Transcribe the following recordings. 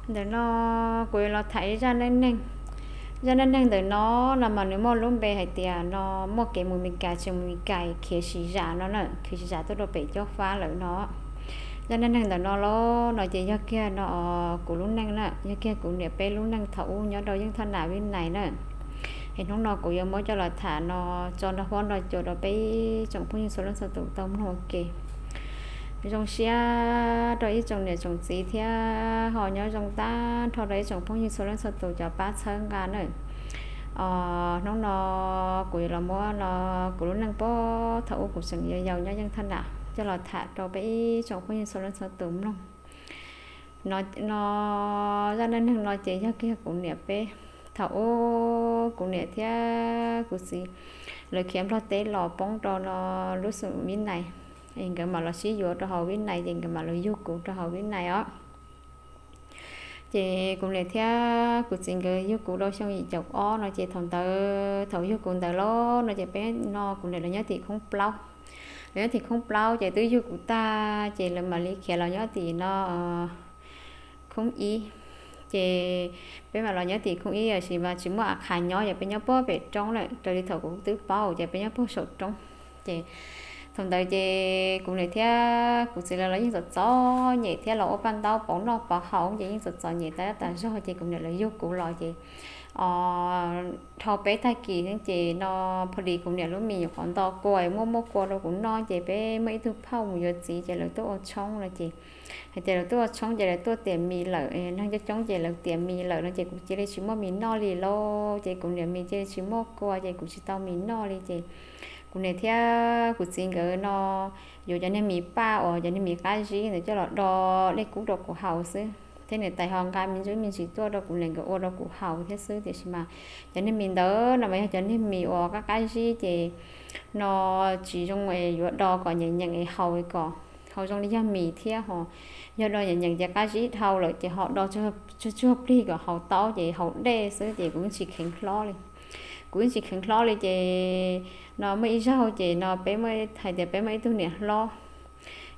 Ntawm no kuv yuav los tham ib zaj neej neeg. Zaj neej neeg ntawm no, no mas nws muaj lub npe hais tias no muaj kev mus Meskas tsis mus Meskas khiav sim zam no na, khiav sim zam tuaj rau pem Cob Fab lawm no. Zaj neej neeg ntawm no los no ces yog kiag no kuv lub neej na, yog kiag kuv niam peb lub neej thaum ub nyob rau Yeej Thoj Nam Vib Nais na. Es hnub no kuv yuav muab coj los tham no tso nrog huab nrog cua rau peb tsoom phooj ywg txhua leej txhua tus tau mloog ua ke. Zoo siab rau ib tsoom niam tsoom txiv thiab ho nyob zoo tag nrho rau ib tsoom phooj ywg txhua leej txhua tus cov pab txhawb nqa na. Hnub no kuv yuav los muab no kuv lub neej puag thaum ub kuv tseem yau yau nyob Yeej Thoj Nam coj los tham rau peb ib tsoom phooj ywg txhua leej txhua tus mloog. No, no zaj neej neeg no ces yog kiag kuv niam peb. Thaum ub kuv niam thiab kuv txiv lawv khiav Nplog teb los poob rau no lub xeev Vib Nais, es nkawd mam los sib yuav rau hauv Vib Nais ces nkawd mam los yug kuv rau hauv Vib Nais os. Ces kuv niam thiab kuv txiv nkawd yug kuv rau xyoo yim caum ob no ces thaum ntawd thaum yug kuv ntawd los no ces peb no kuv niam lawv nyob tim Khoob Plaub. Lawv nyob tim Khoob Plaub ces twb yug kuv tag ces lawv mam li khiav los nyob tim no Khoob Ib. Ces peb mam los nyob tim Khoob Ib, tiam sis mas tsis muaj a qha nyob, yog peb nyob puag pem roob lawm, raws li thaum kuv twb paub ces peb nyob puag saum roob. Ces thaum ntawd ces kuv niam thiab kuv txiv lawv los yeej txom txom nyem thiab los ua paj ntaub pauv noj pauv haus ces yeej txom txom nyem tas tas zog ces kuv niam lawv yug kuv los ces dhau peb tag kis ces no pho dis kuv niam lub mis nyuam qhuav nto kua, muaj muaj kua rau kuv noj ces peb muaj ib tug phauj mus yuav txiv ces lawv tuaj ua tshoob no ces hais tias lawv tuaj ua tshoob ces lawv tuaj tiam mis lawm, neeg coob coob ces lawv tiam mis lawm no ces kuv cia li tsis muaj mis noj li lauj, ces kuv niam mis cia li tsis muaj kua ces kuv tsis tau mis noj li ces kuv niam thiab kuv txiv nkawd no yuav cov niag mis paj uas cov niag mis qab zib ntawd coj los do dej kub rau kuv haus xwb thiab niam tais ho nqa me ntsis me ntsis tuaj rau kuv niam nkawd ua rau kuv haus thiab xwb, tiam sis mas cov niag mis ntawd no mas yog cov niag mis uas qab qab zib ces no tsis zoo es yuav do kom nyeem nyeem es haus kom haus zoo li yog mis thiab ho yog do nyeem nyeem ces qab zib dhau lawm ces ho do tsuag tsuag plig kom haus taub ces haus dej xwb ces kuv yeej tsis kheev hlob li. Kuv yeej tsis kheev hlob li ces no muaj ib zaug ces no peb muaj hais tias peb muaj ib tug niam hlob,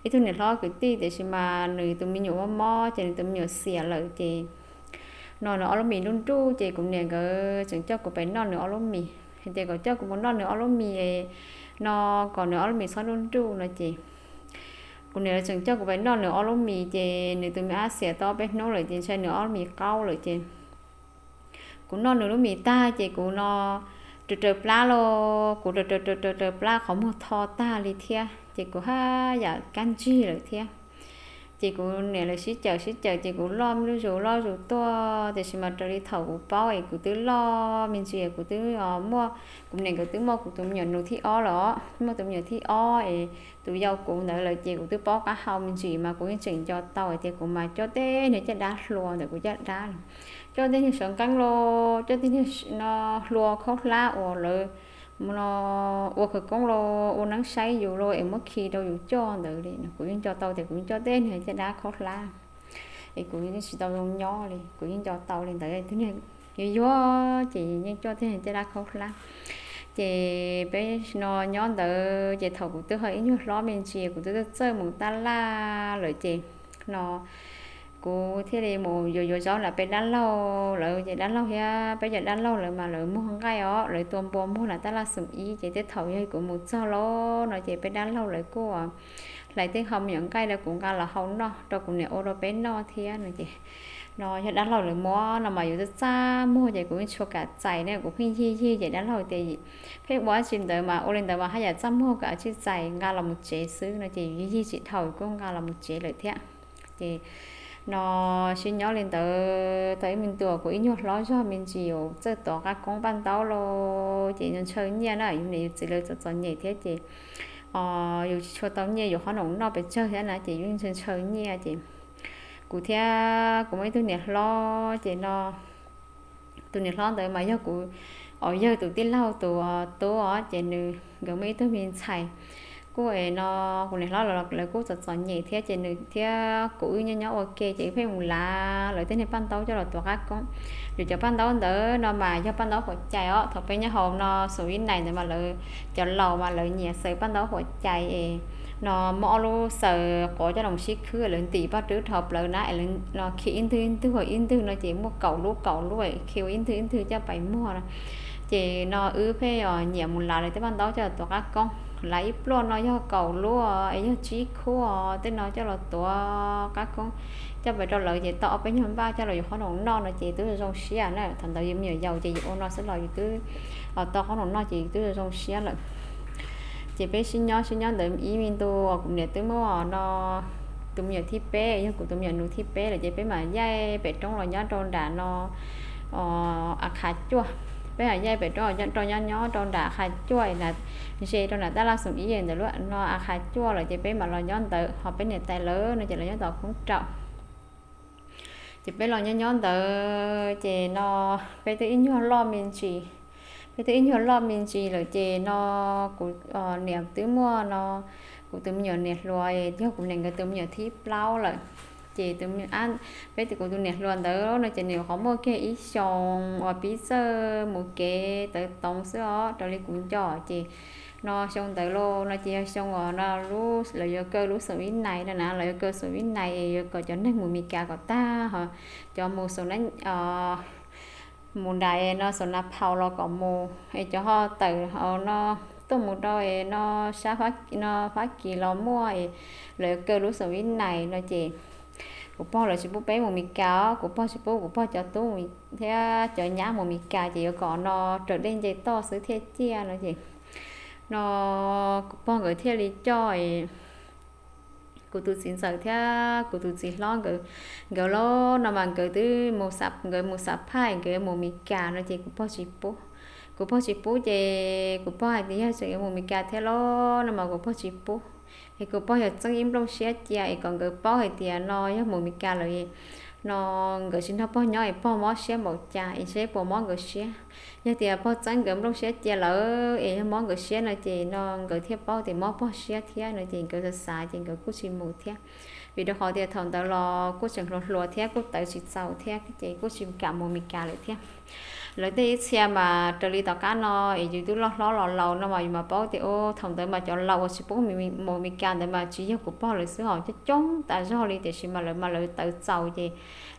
ib tug niam hlob kwv tij tiam sis mas nws tus me nyuam mob mob ces nws tus me nyuam xiam lawm ces no nws ob lub mis nruj nruj ces kuv niam nkawd tseem coj kuv pem noj nws ob lub mis, hais tias kom coj kuv mus noj nws ob lub mis no kom nws ob lub mis txhob nruj nruj no ces kuv niam tseem coj kuv pem noj nws ob lub mis ces nws tus me ab xiam tau peb hnub lawm ces ntshai nws ob lub mis qaub lawm ces kuv noj nws lub mis tag ces kuv no raws raws plab los kuv raws raws raws raws plab qhov muag tho tag li thiab ces kuv haj yam kab ntsig lawm thiab. Ces kuv niam lawv sib cawm sib cawm ces kuv loj zuj zus loj zuj zus tuaj, tiam sis mas raws li thaum kuv paub es kuv twb loj me ntsis, kuv twb muaj, kuv niam nkawd twb muaj kuv tus me nyuam nus thib ob lawm os, muaj tus me nyuam thib ob es tus yau kuv ntawd lawm ces kuv twb paub qab hau me ntsis mas kuv yeej tseem nco tau hais tias kuv mas coj tej niag caj dab hlua ntawm kuv caj dab los, coj tej niag sawv nqeeb los coj tej niag no hlua khaub hlab uas lawv no ua khawv koob los ua neeb saib yus los es muab khi rau yus coj ntawd li no, kuv yeej nco tau tias kuv yeej coj tej niag caj dab khaub hlab es kuv yeej tsis tau zoo nyob li, kuv yeej nco tau li ntawd. Tus niag yuag yuag ces yeej coj tej niag caj dab khaub hlab. Ces peb no nyob ntawd ces thaum kuv twb ho ib nyuag hlob me ntsis kuv twb txawj mus taj laj lawm ces no kuv thiaj li mus yuav yuav zaub nram peb dab laug lawv ces dab laug thiab peb cov dab laug lawv mas lawv muag nqaij os, lawv tua npua muag nram taj laj xoom ib ces tej thaum yog kuv mus txog los no ces peb dab laug lawv kuj hlais tej hau me nyuam nqaij rau kuv nqa los hau noj rau kuv niam ua rau peb noj thiab no ces no yog dab laug lawv muab no mas yus txaj txaj muag ces kuv yeej tsis kam txais ne, kuv pheej yig yig ces dab laug tias pheej ua dab tsi ntawd mas ua li ntawd mas haj yam txaj muag kom tsij txais nqa los mus tsev xwb no ces yus yig yig tsis dhau kuj nqa los mus tsev lawm thiab. Ces no sib nyob li ntawd tau ib me ntu kuv ib nyuag hlob zog me ntsis txawj tov qab koob paj ntaub los ces ntshaw nyiaj na, yus niam yus txiv lawv txom txom nyem thiab ces yus tsis tshua tau nyiaj yuav qhob noom noj pes tsawg thiab na ces yus ntshaw ntshaw nyiaj ces kuv thiab kuv muaj ib tug niam hlob ces no tus niam hlob ntawd mas yog kuv yawg tus tij laug tus tub os ces nws nkawd muaj ib tug me ntxhais kuj no kuv niam hlob lawv kuj txom txom nyem thiab ces nws thiab kuv wb nyob nyob ua ke ces wb pheej mus lav lawv tej niag paj ntaub coj los tuav qab koob. Yus cov paj ntaub ntawd no mas yog paj ntaub huam cai os, thaum peb nyob hauv no xoom Vib Nais ntawd mas lawv cov laus mas lawv nyiam xaws paj ntaub huam cai es no muab ob lub xaws quav coj los sib khwb, lawv ntim paj rwb dhau plaws na, lawv no khi ib ntwg ib ntwg ib ntwg no ces muaj kaum lub kaum lub, khi ua ib ntwg ib ntwg coj pais muag no. Ces no wb pheej nyiam mus lav lawv tej paj ntaub coj los tuav qab koob, lav ib pluaj no yog kaum lub es yog tsib khub, tej no coj los tuav qab koob coj pais rau lawv ces tau ob peb nyuag npaj coj los yuav qhob noom noj no ces twb zoo siab na. Thaum ntawd yus me nyuam yaus ces yus ua no xwb los yus twb tau qhob noom noj ces yus twb zoo siab lawm. Ces peb sib nyob sib nyob ntawd ib me ntu, kuv niam twb muaj no tus me nyuam thib peb, yog kuv tus me nyuam nus thib peb lawm ces peb mam yaij pem roob los nyob rau nram no a qhav cuaj. Peb mam yaij pem roob rau nyob nyob rau nram qhav cuaj na, ze rau nram tab laj xoom ib ntawd lub no a qhav cuaj lawm ces peb mam los nyob ntawd, ho peb niam tais lawv no ces los nyob tom khoob raum. Ces peb los nyob nyob ntawd ces no peb twb ib nyuag loj me ntsis, peb twb ib nyuag loj me ntsis lawm ces no kuv niam twb muaj no kuv tus me nyuam niam hluas, yog kuv niam nkawd tus me nyuam thib plaub lawm. Ces peb kuv tus niam hluas ntawd no ces nws qhov muaj kiag ib xyoos uas pib txawj mus kev tawv toov xwb os, raws li kuv nco ces no xyoo ntawd los no ces yog xyoo uas no lub lawv yuav kaw lub xoom vib nais no na, lawv yuav kaw xoom vib nais es yuav kom cov neeg mus Mes Kas kom tag, ho cov mus xoom mus nram no xoom Nas Phaus los kom mus, es cov ho tawm no tuaj mus rau es no sab no Fab Kis los muaj es lawv yuav kaw lub xoom vib nais no ces kuv pog lawv tsis pub peb mus Mes Kas os, kuv pog tsis pub kuv pog cov tub thiab cov nyab mus Mes Kas ces yuav kom no raws dej nce toj xwb thiaj ciaj no ces no kuv pog nkawd thiaj li coj kuv tus txiv ntxawm thiab kuv tus txiv hlob nkawd, nkawd los no mas nkawd twb mus, nkawd mus xam phaj nkawd yuav mus Mes Kas no ces kuv pog tsis pub. Kuv pog tsis pub ces kuv pog hais tias yog tseem yuav mus Mes Kas thiab los no mas kuv pog tsis pub. Es kuv pog yog txeeb ib nplooj siab cia es kom nkawd paub hais tias no yog mus Mes Kas lawm no nkawd tsis nrog pog nyob es pog mob siab npaum cas es seb puas mob nkawd siab. Yog tias pog txeeb nkawd nplooj siab cia lawm es yog mob nkawd siab no ces no nkawd thiaj paub tias mob pog siab thiab no ces nkawd xav xav ces nkawd kuj tsis mus thiab. Vim rau qhov tias thaum ntawd los kuj tseem hluas hluas thiab kuj tawv tsis txaus thiab ces kuj tsis kam mus Mes Kas lawm thiab. Lawv tej ib txhia mas raws li tom qab no es yus twb loj hlob los laus no mas yus mas paub tias thaum ntawd mas cov laus uas tsis pub mus Mes Kas ntawd mas tsis yog kuv pog lawv xwb hos, coob coob tas zog li, tiam sis mas lawv mas lawv tawv txaus ces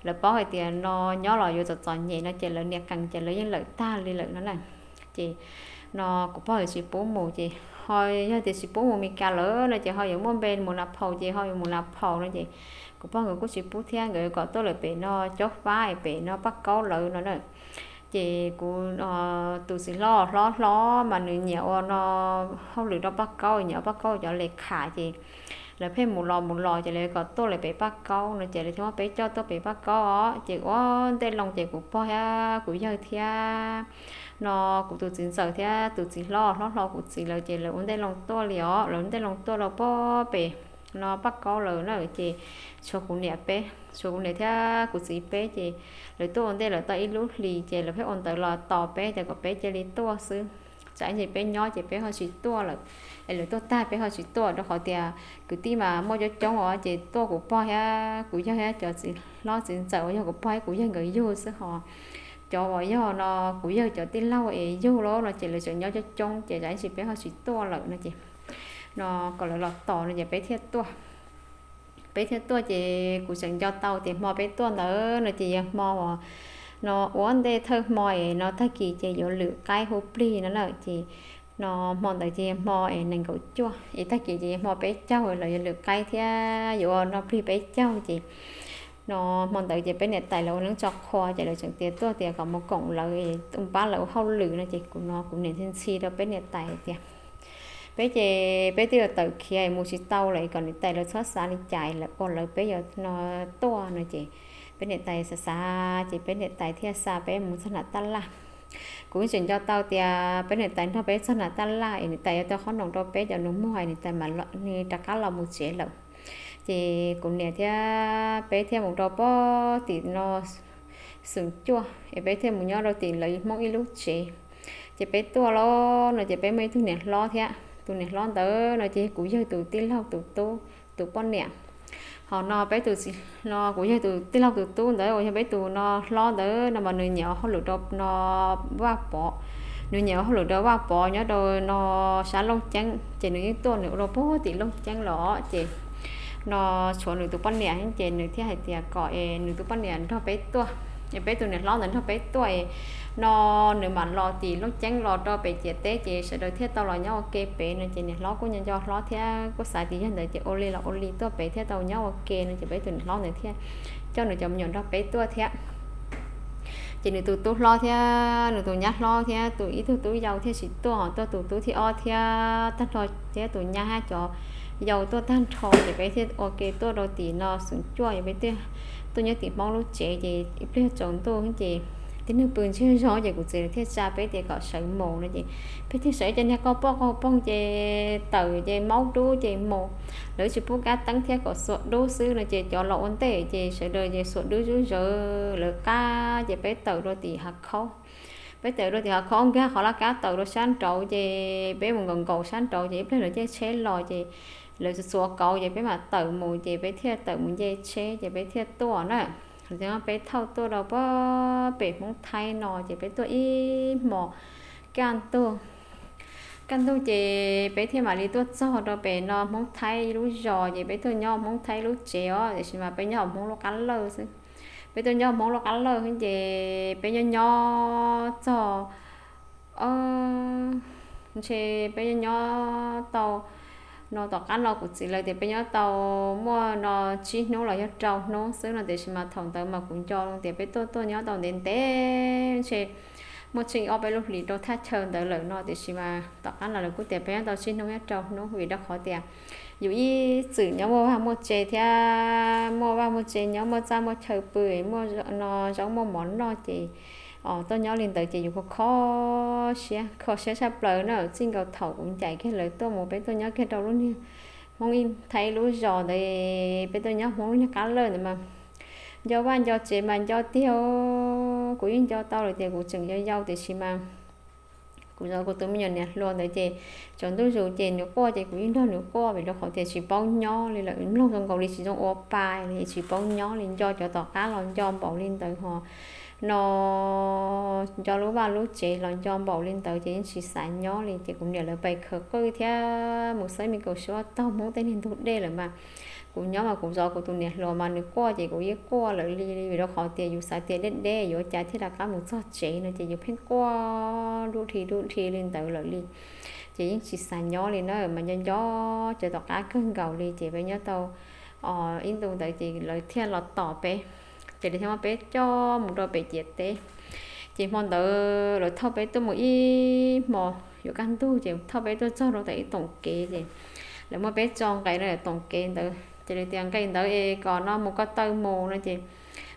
lawv paub hais tias no nyob los yuav txom txom nyem no ces lawv niam qees ces lawv yeej lawm tag li lawm no na. Ces no kuv pog tsis pub mus ces ho yog tias tsis pub mus Mes Kas lawm no ces ho yuav muaj npe mus Nas Phaus ces ho yuav mus Nas Phaus no ces kuv pog nkawd kuj tsis pub thiab, nkawd kom tuaj lawm pem no Cob Fab pem no Paj Kaub lawv no na. Ces kuv tus txiv hlob hlob hlob mas nws nyiam ua no hauj lwm rau Paj Kaub, nyiam ua Paj Kaub cov le kham ces lawv pheej mus los mus los ces lawv kom tuaj lawm pem Paj Kaub no ces lawv thiaj muab peb coj tuaj pem Paj Kaub os. Ces ua ntej loo ces kuv pog thiab kuv yawg thiab no kuv tus txiv ntxawm thiab tus txiv hlob hlob hlob kuv txiv lawv ces lawv ua ntej loo tuaj li os, lawv ua ntej loo tuaj rau pem no Paj Kaub lawm na. Ces tshuav kuv niam peb, tshuav kuv niam thiab kuv txiv peb ces lawv tuaj ua ntej lawm tau ib lub hlis ces lawv pheej ua ntawd los tos peb tias kom peb cia li tuaj xwb. Tsam ib ntsis peb nyob ces peb ho tsis tuaj lawm, es lawv tuaj tag peb ho tsis tuaj rau qhov tias kwv tij mas muaj coob coob os, ces tuaj kuv pog thiab kuv yawg thiab cov txiv hlob txiv ntxawm uas yog kuv pog thiab kuv yawg nkawd yug xwb hos. Cov uas yog no kuv yawg cov tij laug es yug los no ces lawv tseem nyob coob coob ces tsam ib ntsis peb ho tsis tuaj lawm no ces no kom lawv los tos no ces peb thiaj tuaj. Peb thiaj tuaj ces kuv tseem nco tau tias hmo peb tuaj ntawd no ces yog hmo uas no ua ntej thawj hmo es no tag kis ces yuav lwm qaib hu plig no na. Ces no hmo ntawd ces yog hmo es nees nkaum cuaj es tag kis ces yog hmo peb caug los yuav lwm qaib thiab yuav ua no plig peb caug ces no hmo ntawd ces peb niam tais lawv ua neeb tso qhua ces lawv tseem tias tuaj tias kom mus koom lawv, pab lawv ua hauj lwm no ces kuv no kuv niam ntxhi ntxhi rau peb niam tais tias peb ces peb twb yuav tawm khiav mus tsis tau lawm, kom niam tais lawv txhob xav li cas, lawv ua lawv peb yuav no tuaj no ces peb niam tais xav xav ces peb niam tais thiaj xa peb mus txog nram tab laj. Kuv tseem nco tau tias peb niam tais nrog peb txog nram tab laj es niam tais yuav tau qhob noom rau peb cov nus muag es niam tais mam rov qab los mus tsev lawm. Ces kuv niam thiab peb thiaj mus rau pem tim no xoom cuaj es peb thiaj mus nyob rau tim lawv Hmoob ib lub tsev. Ces peb tuaj los no ces peb muaj ib tug niam hlob thiab, tus niam hlob ntawd no ces yog kuv yawg tus tij laug tus tub tus poj niam. Ho no peb tus txiv, no kuv yawg tus tij laug tus tub ntawd uas yog peb tus no hlob ntawd no mas nws nyiam hauj lwm rau no Vaj Pov. nws nyiam ua hauj lwm rau Vaj Pov nyob rau no sab Looj Ceeb, ces nws yeej tuaj nws ua rau puag tim Looj Ceeb los ces no tshuav nws tus poj niam ces nws thiaj hais tias kom es nws tus poj niam nrog peb tuaj, es peb tus niam hlob ntawd nrog peb tuaj no nws mam los tim Looj Ceeb los rau pem ciam teb ces sawv daws thiaj tau los nyob ua ke pem no ces niam hlob kuj nco nco hlob thiab kuj xav tias yog ntawd ces ua li los ua li tuaj pem thiaj tau nyob ua ke no ces peb tus niam hlob ntawd thiaj coj nws cov me nyuam nrog peb tuaj thiab. Ces nws tus tub hlob thiab nws tus nyab hlob thiab tus ib tug tub yau thiaj tsis tuaj, tuaj tus tub thib ob thiab tag nrho thiab tus nyab hab cov yau tuaj tag nrho ces peb thiaj ua ke tuaj rau tim no xum cuaj es peb thiaj tuaj nyob tim Hmoob lub tsev ces ib pliag tsaus ntuj ces tib neeg pw ntsiag zog ces kuv txiv thiaj tsa peb tias kom sawv mus no ces peb thiaj sawv ib co niag qoj poj qoj poog ces tawm ces maub dub ces mus, lawv tsis pub kab teeb thiab kom xuas dub xwb no ces cov los ua ntej ces sawv daws ces xuas dub zuj zawv lawv qab ces peb tawm rau tim hav khaub. Peb tawm rau tim hav khaub nkag qhov laj kab tawm rau sab nraud ces peb mus nkaum nkaum sab nraud ces ib pliag lawv caij tsheb los ces lawv txuas kauv ces peb mam tawm mus ces peb thiaj tawm mus nce tsheb ces peb thiaj tuaj na. Lawv thiaj muab peb thauj tuaj rau pem Hmoob Thaib no ces peb tuaj ib hmos kaj ntug, kaj ntug ces peb thiaj mam li tuaj txog rau pem no Hmoob Thaib lub zos ces peb tuaj nyob Hmoob Thaib lub tsev os tiam sis mas peb nyob hauv Hmoob lub qab lawj xwb. Peb tuaj nyob Hmoob lub qab lawj xwb ces peb nyob nyob txog ntshe peb nyob nyob tau no tom qab no kuv txiv lawv tias peb nyob tau muaj no tsib hnub los yog rau hnub xwb no tiam sis mas thaum ntawd mas kuv nco tias peb tuaj tuaj nyob tau ntev ntev ntshe muaj tsheej ob peb lub hlis rau thaj chaw ntawd lawm no tiam sis mas tom qab no lawv kuj tias peb nyob tau tsib hnub thiab rau hnub vim rau qhov tias yus ib txwm nyob muaj vaj muaj tse thiab muaj vaj muaj tse nyob muaj txaj muaj chaw pw muaj no zaub muaj mov noj ces tuaj nyob li ntawd ces yus kho kho siab kho siab tshaj plaws na. Txij nkaus thaum kuv ncaim kiag lawv tuaj mus peb tuaj nyob kiag rau lub niag Hmoob Thaib lub zos ntawd, peb tuaj nyob Hmoob lub niag qab lawj ntawd mas nco vaj nco tsev mas nco tiag. Kuv yeej nco tau lawm tias kuv tseem yau yau tiam sis mas kuv zov kuv tus me nyuam niam hluas ntawd ces tsaus ntuj zus ces nws quaj ces kuv yeej nrog nws quaj vim rau qhov tias tsis paub nyob li lawm, mloog zoo nkaus li tsis zoo ua pa li, tsis paub nyob li, nco cov tom qab los nco npaum li ntawd ho no nco lub vaj lub tsev los nco npaum li ntawd ces yeej tsis xav nyob li. Ces kuv niam lawv pais khaws qwj thiab mus xawb me kaum suab taug Hmoob tej niag ntug dej lawm mas kuv nyob mas kuv zov kuv tus niam hluas mas nws quaj ces kuv yeej quaj lawm li vim rau qhov tias yus xav tias deb deb yuav ua cas thiaj rov qab mus txog tsev no ces yus pheej quaj dub dhi dub dhi li ntawd lawm li. Ces yeej tsis xav nyob li na mas nco nco cov tom qab kawg nkaus li ces peb nyob tau ib ntu ntawd ces lawv thiaj los tom peb, ces lawv thiaj muab peb coj mus rau pem ciam teb. Ces hmo ntawd lawv thauj peb tuaj mus ib hmo yuav kaj ntug ces thauj peb tuaj txog rau tom ib toom kev ces lawv muab peb tso nqes rau tom kev ntawd ces lawv tias nqes ntawd es kom no mus ko taw mus no ces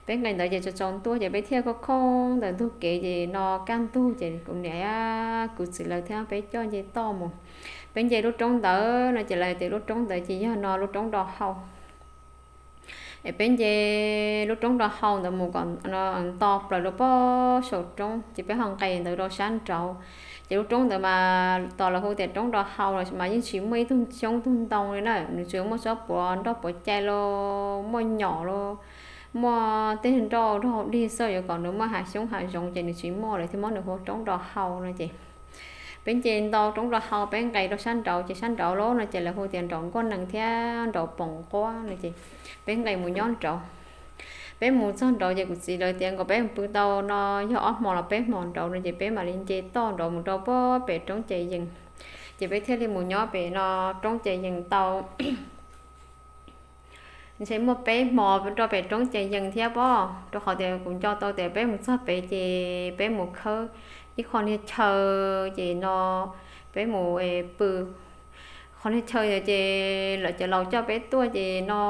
peb nqes ntawd ces tsaus tsaus ntuj ces peb thiaj khob khob ntawm ntug kev ces no kaj ntug ces kuv niam kuv txiv lawv thiaj peb coj nce toj mus. Peb nce lub roob ntawd no ces lawv tias lub roob ntawd ces yog no lub roob Do Hau. Es peb nce lub roob Do Hau ntawd mus kom nto plaws rau pem saum roob ces peb ho nqes ntawd rau sab nraud. Ces lub roob ntawd mas tos lawv hu tias roob Do Hau los mas yeej tsis muaj ib tug xyoob tug ntoo li na, nws tsuas muaj tsob puav nroj puav cai los muaj nyom los muaj tej nroj rau hauv dig xwb, yuav kom nws muaj hav xyoob hav zoov ces nws tsis muaj, lawv thiaj muab nws hu roob Do Hau no ces peb nce ntau roob Do Hau peb nqes rau sab nraud ces sab nraud lawm no ces lawv hu tias nraud Nkuaj Nees thiab nraud Poom Nquab no ces peb nqes mus nyob nraud. Peb mus txog nraud ces kuv txiv lawv tias nkaus peb mus pw tau no yog ob hmo los peb hmo nraud no ces peb mam li nce toj nraud mus rau pem roob Ces Yees. Ces peb thiaj li mus nyob pem no roob Ces Yees tau ntshe muaj peb hmo rau pem roob Ces Yees thiab pob, rau qhov tias kuv nco tau tias peb mus txog pem ces peb mus khawb ib qho niag chaw ces no peb mus pw qhov niag chaw ces lawv cov laus coj peb tuaj ces no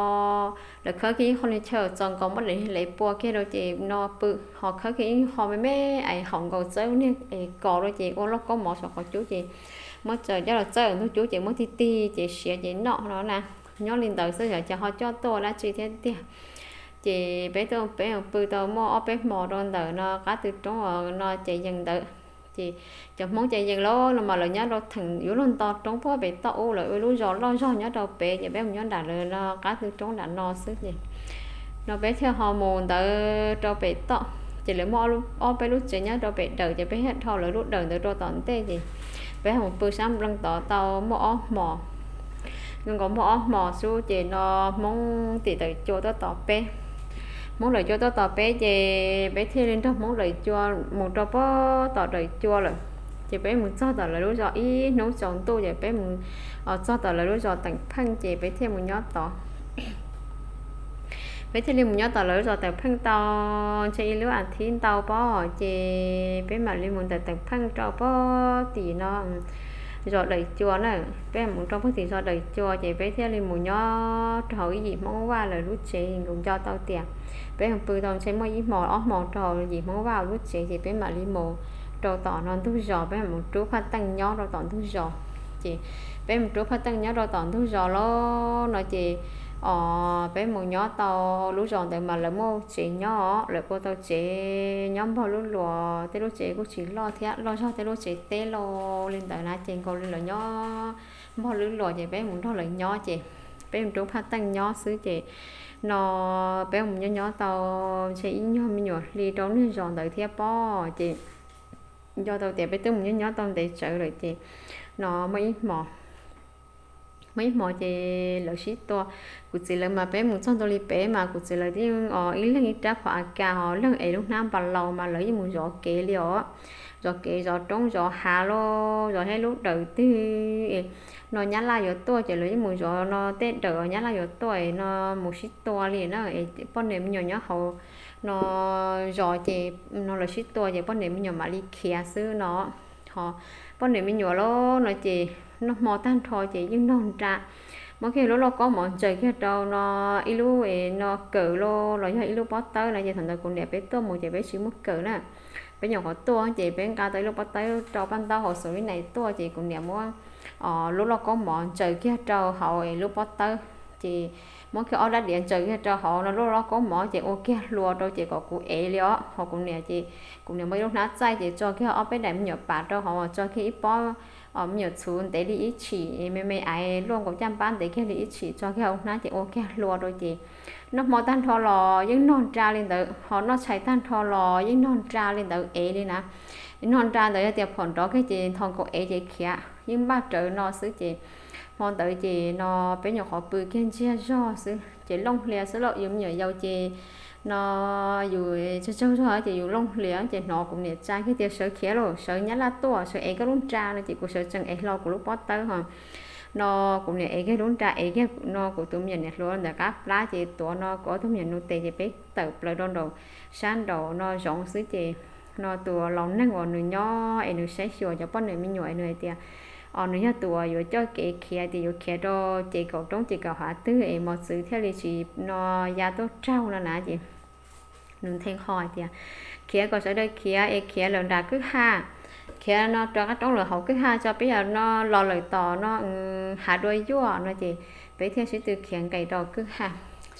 lawv khawb kiag ib qho niag chaw txaus nkaus muab daim niag lev pua kiag rau ces no pw, ho khawb kiag ib qho me me es haum nkaus txawb niag es kos rau ces ua lauj kaub mov saum qhov cub ces muab tsaws coj los txawb ntug cub ces muab tig tig ces siav ces noj no na. Nyob li ntawd xwb xyov cas ho coj tuaj dab tsi thiab tiag. Ces peb tuaj peb pw tau muaj ob peb hmo rau ntawm no qab tw roob no Ces Yees ntawd. Ces cov Hmoob Ces Yees lawm no mas lawv nyob rau theem yuav luag nto roob puag pem toj ub, lawv ua lub zos loj zog nyob rau pem ces peb mus nyob nram lawv no qab tw roob nram no xwb ces no peb thiaj ho mus ntawd rau pem toj. Ces lawv muaj ob peb lub tsev nyob rau pem dawm, ces peb thiaj dhau lawv lub dawm ntawd rau tom ntej, ces peb mus pw sab nplooj tod tau muaj ob hmos. Nkaus muaj ob hmos xwb ces no Hmoob tim dawm cua tuaj tos peb. Hmoob dawm cua tuaj tos peb ces peb thiaj li nrog Hmoob dawm cua mus rau pem tom dawm cua lawm. Ces peb mus txog tom lawv lub zos ib hnub tsaus ntuj, ces peb mus txog tom lawv lub zos Teem Pheej, ces peb thiaj mus nyob tod. Peb thiaj li mus nyob tom lawv lub zos Teem Pheej tau ntshe ib lub as thiv ntau pob, ces peb mam li mus ntawm Teem Pheej rau pem tim no zos dawm cua na. Peb mus rau pem tim zos dawm cua, ces peb thiaj li mus nyob rau hauv ib yim Hmoob Vaj lawv lub tsev, nkaus nco tau tias peb mus pw tau ntshe muaj ib hmos ob hmos rau hauv yim Hmoob Vaj lub tsev, ces peb mam li mus rau tom no ntug zos, peb mus rub phaj teej nyob rau tom ntug zos. Ces peb mus rub phaj teej nyob rau tom ntug zos lawm no ces, o, peb mus nyob tau lub zos ntawd mas lawv muaj tsev nyob, lawv ua tau tsev nyob npog lub luas, tej lub tsev kuj tsis loj thiab, loj zog tej lub tsev teb los li ntawd na, ces nkaus li lawv nyob npog lub luas, ces peb mus nrog lawv nyob, ces peb mus rub phaj teej nyob xwb, ces no peb mus nyob nyob tau ntshe ib nyuag me nyuam hli rau niag zos ntawd thiab pob, ces nco tau tias peb twb mus nyob nyob tau ntev tsawv lawm, ces no muaj ib hmos muaj ib hmos ces lawv sib tua. Kuv txiv lawv mas peb mus txog ntua li pem mas kuv txiv lawv twb yeej ib leeg ib rab phom a kas, ho leeg ev lub hnab npas laus mas lawv yeej mus zov kev li os. Zov kev zov roob zov hav los zov thiab lub dawm twg no nyab laj yuav tuaj ces lawv yeej mus zov no tej dawm nyab laj yuav tuaj no mus sib tua li na. Poj niam me nyuam nyob hauv no zov ces no lawv sib tua ces poj niam me nyuam mam li khiav xwb no. Ho poj niam me nyuam los no ces noj hmo tag nrho ces yeej nog nra. Muab kiag lub lauj kaub mov ntsaws kiag rau no ib lub no kawm los yog ib lub pob tawb no ces thaum ntawd kuv niam peb tuaj mus ces peb tsis muaj kawm na. Peb nyuam qhuav tuaj ces peb nqa tau ib lub pob tawb rau paj ntaub hauv xub li nais tuaj ces kuv niam muab lub lauj kaub mov ntsaws kiag rau hauv lub pob tawb, ces muab kiag ob rab diav ntsaws kiag rau hauv no lub lauj kaub mov ces ua kiag hlua rau ces kom kuv ev li os. Ho kuv niam ces kuv niam muaj ib lub hnab txaij ces tso kiag ob peb daim me nyuam pam rau hauv, tso kiag ib pob me nyuam txhuv ntev li ib tshim me me aiv luaj nkaus caj npab ntev kiag li ib tshim tso kiag hauv hnab ces ua kiag hlua rau ces noj hmo tag nrho los yeej nog nra li ntawd, ho noj tshais tag nrho los yeej nog nra li ntawd ev li na. Nog nra ntawd yog tias phom nrov kiag ces nthos nkaus ev ces khiav, yeej npaj rawv no xwb ces hmo ntawd ces no peb nyuam qhuav pw kiag ntsiag zog xwb ces looj hlias xwb lauj. Yus me nyuam yaus ces no yus tsaug tsaug zog ces yus looj hlias ces hnov kuv niam tsa kiag tias sawv khiav lauj, sawv nyab laj tuaj, sawv ev koj lub nra no ces kuv sawv tsees ev hlo kuv lub pob tawb ho no kuv niam ev kiag lub nra ev kiag no kuv tus me nyuam niam hluas ntawm qab plab ces tuav no kuv ob tug me nyuam nus tes ces peb tawm plaws rau nraum sab nraum no zoov xwb ces no tus laus neeg uas nws nyob es nws saib xyuas cov poj niam me nyuam es nws hais tias, o, nws yog tus uas yuav coj kev khiav tias yuav khiav rau ces kaum roob ces kaum hav twg es mos txwv thiaj li tsis no ya tuaj raug no na ces nws nthe qho hais tias khiav kom sawv daws khiav es khiav lawm nram kwj ha, khiav no rov qab roob lawm hauv kwj ha tso peb yog no los lawm tom no hav dua yuaj no ces peb thiaj sib tw khiav nqes rau kwj ha.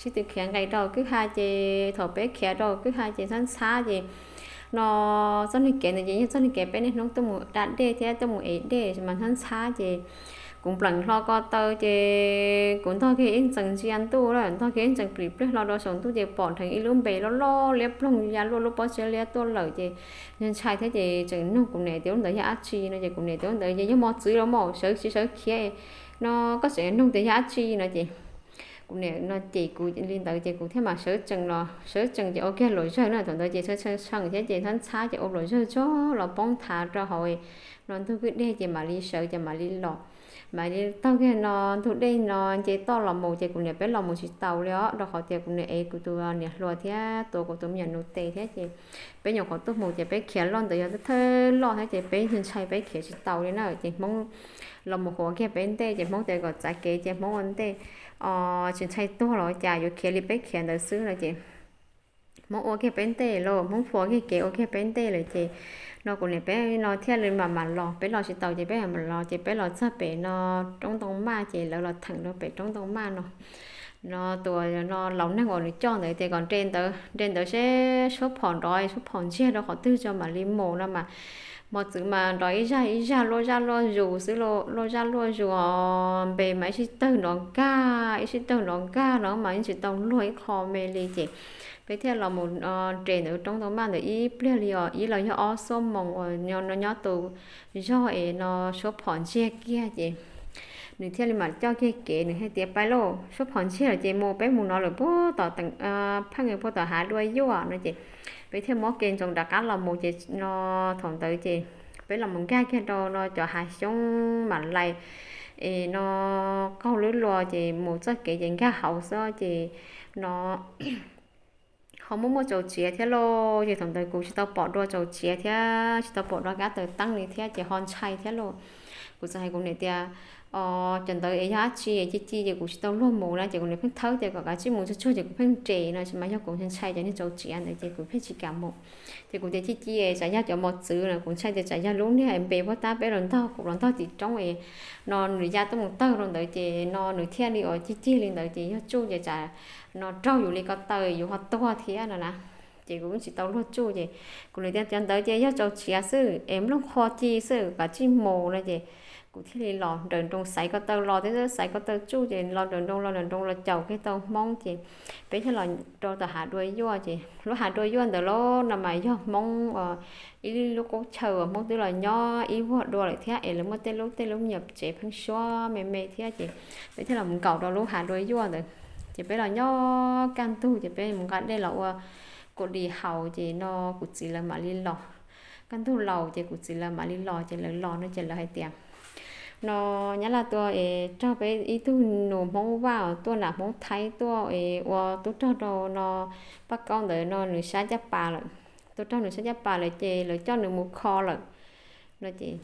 Sib tw khiav nqes rau kwj ha ces thaum peb khiav rau kwj ha ces ntxhab ntxhab ces no txoj niag kev ntawd ces yog txoj niag kev peb niaj hnub tuaj mus da dej thiab tuaj mus ev dej mas ntxhab ntxhab ces kuv npleem hlo ko taw ces kuv ntog kiag ib ntxees ntsia ntuj lawm, ntog kiag ib ntxees plim pliag hlo rau saum ntuj ces pom dheev ib lub npe loj loj liab ploog ya luaj lub pob zeb liab tuaj lawm ces ntshai thiab ces tseem nug kuv niam tias lub ntawd yog dab tsi no ces kuv niam tias lub ntawd ces yog mos txwv los mas sawv tsis sawv khiav no koj tseem nug tias yog dab tsi no ces kuv niam no cem kuv li ntawd ces kuv thiaj mam sawv tsees los sawv tsees ces ua kiag luam zawg na. Thaum ntawd ces tshee tshee thiab ces ntxhab ntxhab ces ua luam zawg tsuag los poob nthav rau hauv no ntug kwj deg ces mam li sawv ces mam li los, mam li taug kiag no ntug dej no nce toj los mus ces kuv niam peb los mus tsis taus li os rau qhov tias kuv niam ev kuv tus niam hluas thiab tuav kuv tus me nyuam nus tes thiab ces peb nyuam qhuav tuaj mus ces peb khiav loj ntawd yog thawj loj thiab ces peb ntshai peb khiav tsis taus li na ces Hmoob los mus huav kiag peb ntej ces Hmoob tias kom txav kev ces Hmoob ua ntej, tsis ntshai tuag los cas yuav khiav li peb khiav ntawd xwb no ces Hmoob ua kiag peb ntej los Hmoob huav kiag kev ua kiag peb ntej lawm ces no kuv niam peb no thiaj li mam mam los, peb los tsis taus ces peb mam mam los ces peb los txog pem no roob ntoo maj ces lawv los theem rau pem roob ntoo maj no. No tus no laus neeg uas nws coj ntawd tias kom nres ntawd nres ntawd seb suab phom nrov suab phom ntsiag rau qhov twg tso mam li mus no mas mos txwv mas nrov ib zaj ib zaj luaj zaj luaj zus xwb, luaj zaj luaj zus os, npe mas ib sij tawg nrov nkag ib sij tawg nrov nkag no mas yeej tsis tau luag ib qho me li ces Peb thiaj los mus nres ntawm roob tau maj ntawd ib pliag li os, ib los yog ob xuab moos uas no nyob tus zog es no suab phom ntsiag kiag ces nws thiaj li mam coj kiag kev, nws thiaj tias, Pais lauj, suab phom ntsiag lawm ces mus, peb mus no lawm puag tom teem pheej puag tom hav dua yuaj no ces peb thiaj muab kev ntsoov rov qab los mus ces no thaum ntawd ces peb los mus nkag kiag rau no cov hav xyoob mam lais es no qaug lub lua ces mus txoj kev ces nkag hauv xwb ces no ho muaj muaj tsaus tsiav thiab lauj. Ces thaum ntawd kuv tsis tau pom dua tsaus tsiav thiab tsis tau pom dua kab taws teeb li thiab ces ho ntshai thiab lauj. Kuv txawm hais kuv niam tias, Cov ntawd es yog dab tsi ci ci ces kuv tsis tau luag mus na. Ces kuv niam pheej thawb tias kom kav tsij mus tsuag tsuag ces kuv pheej nres no, tsis mas yog kuv ntshai cov niag tsaus tsiav ntawd ces kuv pheej tsis kam mus. Ces kuv tias, Ci ci tsam yog cov mos txwv no, kuv ntshai tias tsam yog lub niag npe puag ta peb los ntog kuv los ntog tim roob es no nws ya tuaj mus tawg rau ntawd ces no nws thiaj li ua cig cig li ntawd ces yog tsuj ces tsam no raug yus li ko taw yus ho tuag thiab no na. Ces kuv tsis tau luag tsuj ces kuv niam tias, Cov ntawd ces yog tsaus tsiav xwb es nplooj qhuav ci xwb, kav tsij mus no ces kuv thiaj li los nrawm nroos xaiv ko taw los thiab xaiv ko taw tsuj ces los nrawm nroos los nrawm nroos los caum kiag tau hmoob ces peb thiaj los rau tom hav dua yuaj ces lub hav dua yuaj ntawd los no mas yog hmoob ib lub qub chaw uas hmoob twb los nyob ib vuag dua lawm thiab es lawv muaj tej lub tej lub me nyuam tsev pheeb suab me me thiab ces peb thiaj los mus nkaum rau lub hav dua yuaj ntawd. Ces peb los nyob kaj ntug ces peb mus nqa dej los ua kua dis haus ces no kuv txiv lawv mam li los. Kaj ntug laus ces kuv txiv lawv mam li los ces lawv los no ces lawv hais tias, No nyab laj tuaj es raug peb ib tug nus hmoob vaj tuaj nram hmoob thaib tuaj es ua tub rog rau no paj kaub ntawd no nws sab caj pas lawm. Tub rog nws sab caj pas lawm ces lawv coj nws mus kho lawm no ces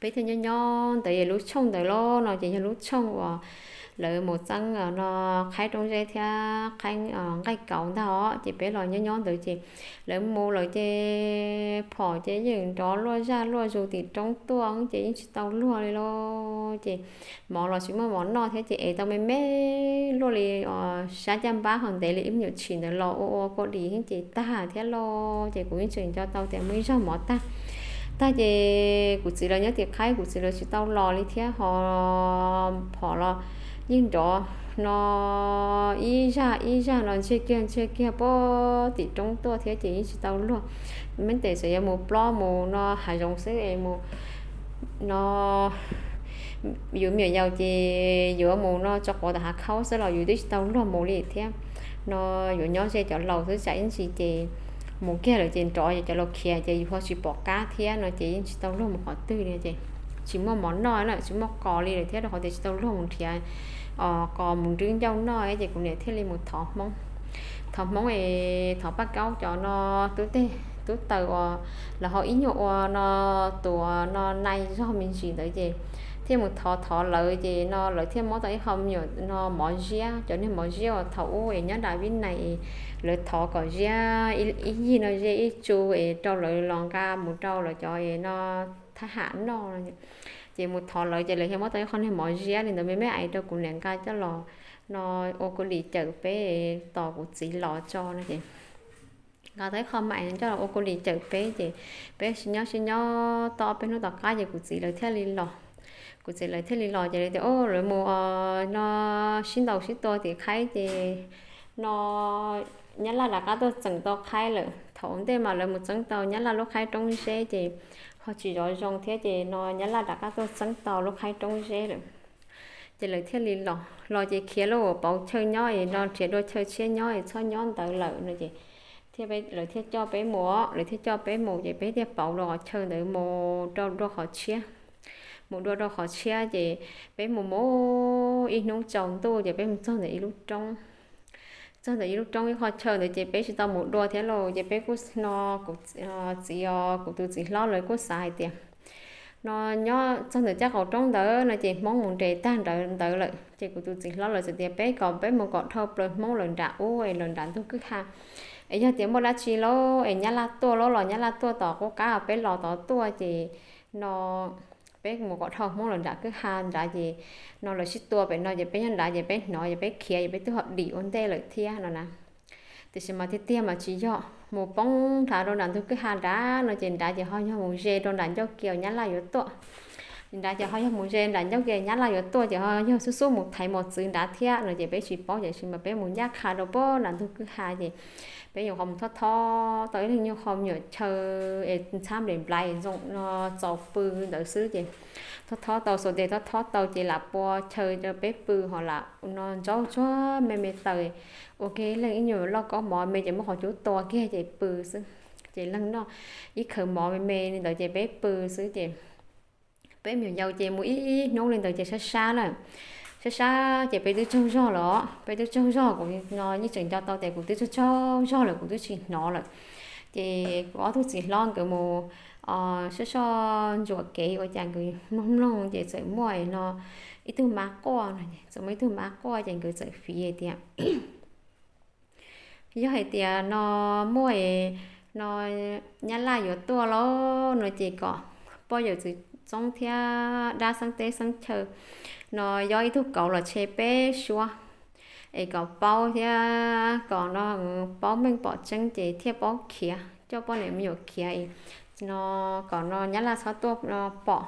peb thiaj nyob nyob ntawd es lub tshooj ntawd los no ces yog lub tshooj uas lawv mus txeeb no qhaib roob zeb thiab qhaib nqaij kauv ntag os. Ces peb los nyob nyob ntawd ces lawv mus lawm ces phom ces yeej nrov luaj zaj luaj zus tim roob tuaj ces yeej tsis tau luag li lauj. Ces mov los tsis muaj mov noj thiab ces es tau me me luaj li sab caj npab ho ntev li ib me nyuam tshim ntawd los ua ua kua dis ces tag thiab lauj. Ces kuv yeej tseem nco tau tias muaj ib zaug mov tag tag ces kuv txiv lawv nyob tim qhaib kuv txiv lawv tsis tau los li thiab ho phom los yeej nrov no ib zaj ib zaj no ntsiag kiag ntsiag kiag puag tim roob tuaj thiab ces yeej tsis tau luag. Meej tes txawm yuav mus plob mus no hav zoov xwb es mus no yus me nyuam yaus ces yuav mus no tso quav tom hav khaub xwb los yus twb tsis tau luag mus li thiab. No yuav nyob ze cov laus xwb tsam ib ntsis ces mus kiag lawm ces nrov ces cov laus khiav ces yus ho tsis pom qab thiab no ces yeej tsis tau luag mus qhov twg li ces tsis muaj mov noj na tsis muaj qos li lawm thiab rau qhov tias tsis tau luag mus nrhiav qos mus nrwb ncauj noj ces kuv niam thiaj li mus thov hmoob. Thov hmoob es thov paj kaub cov no tub teg tub taws uas lawv ho ib nyuag ua no tuav no nai zog me ntsis ntawd ces thiaj mus thov thov lawv ces no lawv thiaj muab tau ib qho me nyuam no mov ziab, cov niag mov ziab uas thaum ub es nyob nram Vib Nais es lawv thov kom ziab ib yig no ze ib tsu es rau lawv los nqa mus rau lawv cov es no thab ham noj. Ces mus thov lawv ces lawv thiaj muab tau ib qho niag mov ziab li ntawd me me ais rau kuv niam nqa coj los no ua kua dis cawm peb tos kuv txiv los tso no ces nqa tau ib qho ma ais coj los ua kua dis cawm peb ces peb sib nyob sib nyob tau ob peb hnub tom qab ces kuv txiv lawv thiaj li los. Kuv txiv lawv thiaj li los ces lawv tias, O, lawv mus no sib ntaus sib tua tim qhaib ces no nyab laj rov qab tuaj txeem tau qhaib lawm. Thaum ntej mas lawv mus txeeb tau nyab laj lub qhaib roob zeb ces ho tsis zov zoo thiab ces no nyab laj rov qab tuaj txeeb tau lub qhaib roob zeb lawm. Ces lawv thiaj li los, los ces khiav lauj, pauv chaw nyob es no nrhiav dua chaw tshiab nyob es txhob nyob ntawd lawm no ces thiaj, lawv thiaj coj peb mus, lawv thiaj coj peb mus ces peb thiaj pauv dua qhov chaw ntawd mus rau dua qhov tshiab. Mus dua rau qhov tshiab ces peb mus mus ib hnub tsaus ntuj ces peb mus txog ntawm ib lub roob. Txog ntawm ib lub roob ib qho chaw ntawd ces peb tsis tau mus dua thiab lauj, ces peb kuj no kuv txiv os, kuv tus txiv hlob lawv kuj xav hais tias no nyob txog ntawm caj qaum roob ntawd no ces hmoob mus nres tag ntawd lawm. Ces kuv tus txiv hlob lawv txawm tias peb kom peb mus kom dhau plaws hmoob lawv nram ub es lawv nram ntug kwj ha es yog tias muaj dab tsi lauj es nyab laj tuaj lauj los nyab laj tuaj tom qub qab peb los tod tuaj ces no peb mus kom dhau hmoob lawv nram kwj ha nrad ces no lawv sib tua pem no ces peb nyob nrad ces peb hnov ces peb khiav ces peb twb ho dim ua ntej lawm thiab no na. Tiam sis mas tiag tiag mas tsis yog, mus poob nrad rau nram ntug kwj ha nrad no ces nrad ces ho yog mus ze rau nram ncauj kiag nyab laj yuav tuaj. nrad ces ho yog mus ze nram ncauj ke Nyab Laj yuav tuaj ces ho yog xub xub mus thaiv mos txwv nrad thiab no ces peb tsis paub ces sis mas peb mus ncaj qha rau pem nram ntug kwj ha ces peb nyuam qhuav mus thob thob tau ib leeg nyuag qho me nyuam chaw es ntxhab nplem nplai ntxoov no txaus pw ntawd xwb ces thob thob tau xaus tes thob thob tau ces lam pua chaw rau peb pw ho lam no ntsaub tsuag me me taws ua kiag ib leeg ib nyuag loj kaub mov me ces muab qhov cub tua kiag ces pw xwb. Ces leeg noj ib khawv mov me me li ntawd ces peb pw xwb ces peb me nyuam yaus ces mus ib ib hnub li ntawd ces sab sab na, sab sab ces peb twb tsaug zog lawm, peb twb tsaug zog kuv no yeej tseem nco tau tias kuv twb tsaug tsaug zog lawm kuv twb tsis hnov lawm. Ces kuv ob tug txiv hlob nkawd mus soj soj ntsuam kev ua cas nkawd mloog mloog ces txawm muaj no ib tug mab quaj no, txawm muaj ib tug mab quaj ces nkawd txawm fiv hais tias yog hais tias no muaj no Nyab Laj yuav tuaj lauj no ces kom poj yawm txwv txoob thiab dab xeeb teb xeeb chaw no yob ib tug kauv los tshe peb suab es kom paub thiab kom no paub meej pom tseeb ces thiaj paub khiav coj poj niam me nyuam khiav no kom no Nyab Laj txhob tuaj no pom.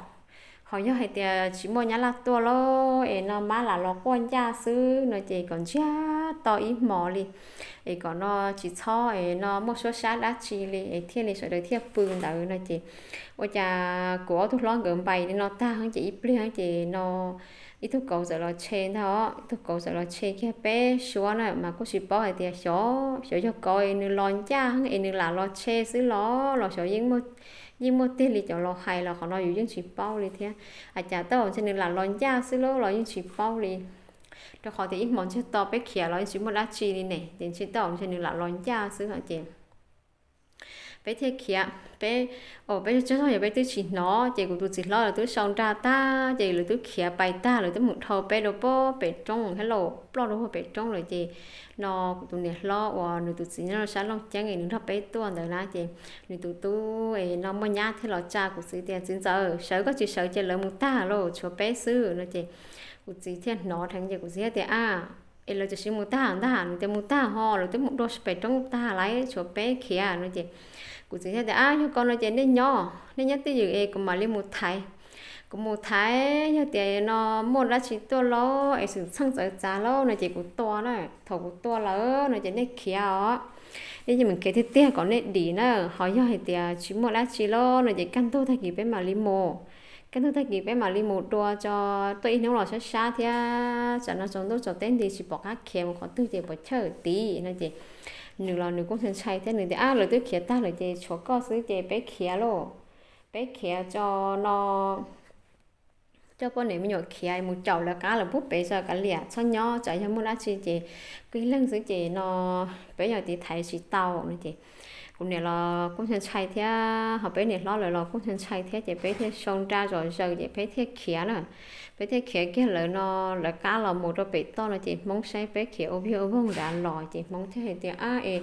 Ho yog hais tias tsis muaj Nyab Laj tuaj lauj es no mab lam los quaj ncaj xwb no ces kom ntsiag to ib hmos li es kom no tsis txhob es no muaj suab sab dab tsi li es thiaj li sawv daws thiaj pw ntawd no ces ua cas kuv ob tug hlob nkawd npais li no tag ces ib pliag ces no ib tug kauv txawm los tshe ntag, ib tug kauv txawm los tshe kiag peb suab na mas kuj tsis paub hais tias xyov xyov yog kauv es nws los ncaj es nws lam los tshe xwb los los xyov yeej muaj tiag li cov laus hais los qhov no yus yeej tsis paub li thiab. Hais cas tab sis ntshe nws lam los ncaj xwb los los yeej tsis paub li, rau qhov tias ib hmos ntsiag to peb khiav los yeej tsis muaj dab tsi li ne ces ntshe tab sis ntshe nws lam los ncaj xwb ces peb thiaj khiav, peb, peb tsaug zog yog peb twb tsis hnov ces kuv tus txiv hlob lawv twb sau nra tag ces lawv twb khiav pais tag lawv twb mus dhau peb rau pem roob thiab los ploj rau pem roob lawm ces no kuv tus niam hlob uas nws tus txiv nyob rau sab Looj Ceeb es nws nrog peb tuaj ntawd na ces nws tus tub es no muaj nyab thiaj los tsa kuv txiv tias txiv ntxawm sawv koj tsis sawv ces lawv mus tag lauj tshuav peb xwb no ces kuv txiv thiaj hnov dheev ces kuv txiv thiaj tias a es lawv tam sim mus tag ntag, nws tias mus tag ho lawv twb mus dua pem roob tag lawm tshuav peb khiav no ces kuv txiv thiaj tias a yog ko no ces nej nyob nej nyob twj ywm es kuv mam li mus thaiv, kuv mus thaiv yog tias no muaj dab tsi tuaj lauj es xwm txheej txawv txav lauj no ces kuv tua na, thaum kuv tua lawm no ces nej khiav os, nej yeej mus khiav tiag tiag kom nej dim na, ho yog hais tias tsis muaj dab tsi lauj no ces kaj ntug tag kis peb mam li mus, kaj ntug tag kis peb mam li mus dua tso, tuaj ib hnub los sab sab thiab tsam no tsaus ntuj tsaus teb nti tsis pom qab khiav mus qhov twg ces puas chawj tid no ces nws los nws kuj ntshai ntshai thiab nws tias a lawv twb khiav tag lawm ces tshuav koj xwb ces peb khiav lauj, peb khiav tso no coj poj niam me nyuam khiav mus caum lawv qab lawm pub pem tso kav liam txhob nyob tsam yog muaj dab tsi ces kuj ib leeg xwb ces no peb yog tiv thaiv tsis tau no ces kuv niam los kuj ntshai ntshai thiab ho peb niam hlob lawv los kuj ntshai ntshai thiab ces peb thiaj sau nra zom zaws ces peb thiaj khiav na, peb thiaj khiav kiag lawv no, lawv qab los mus rau pem toj no ces Hmoob saib peb khiav ua viag ua voog nrad los ces Hmoob thiaj hais tias a es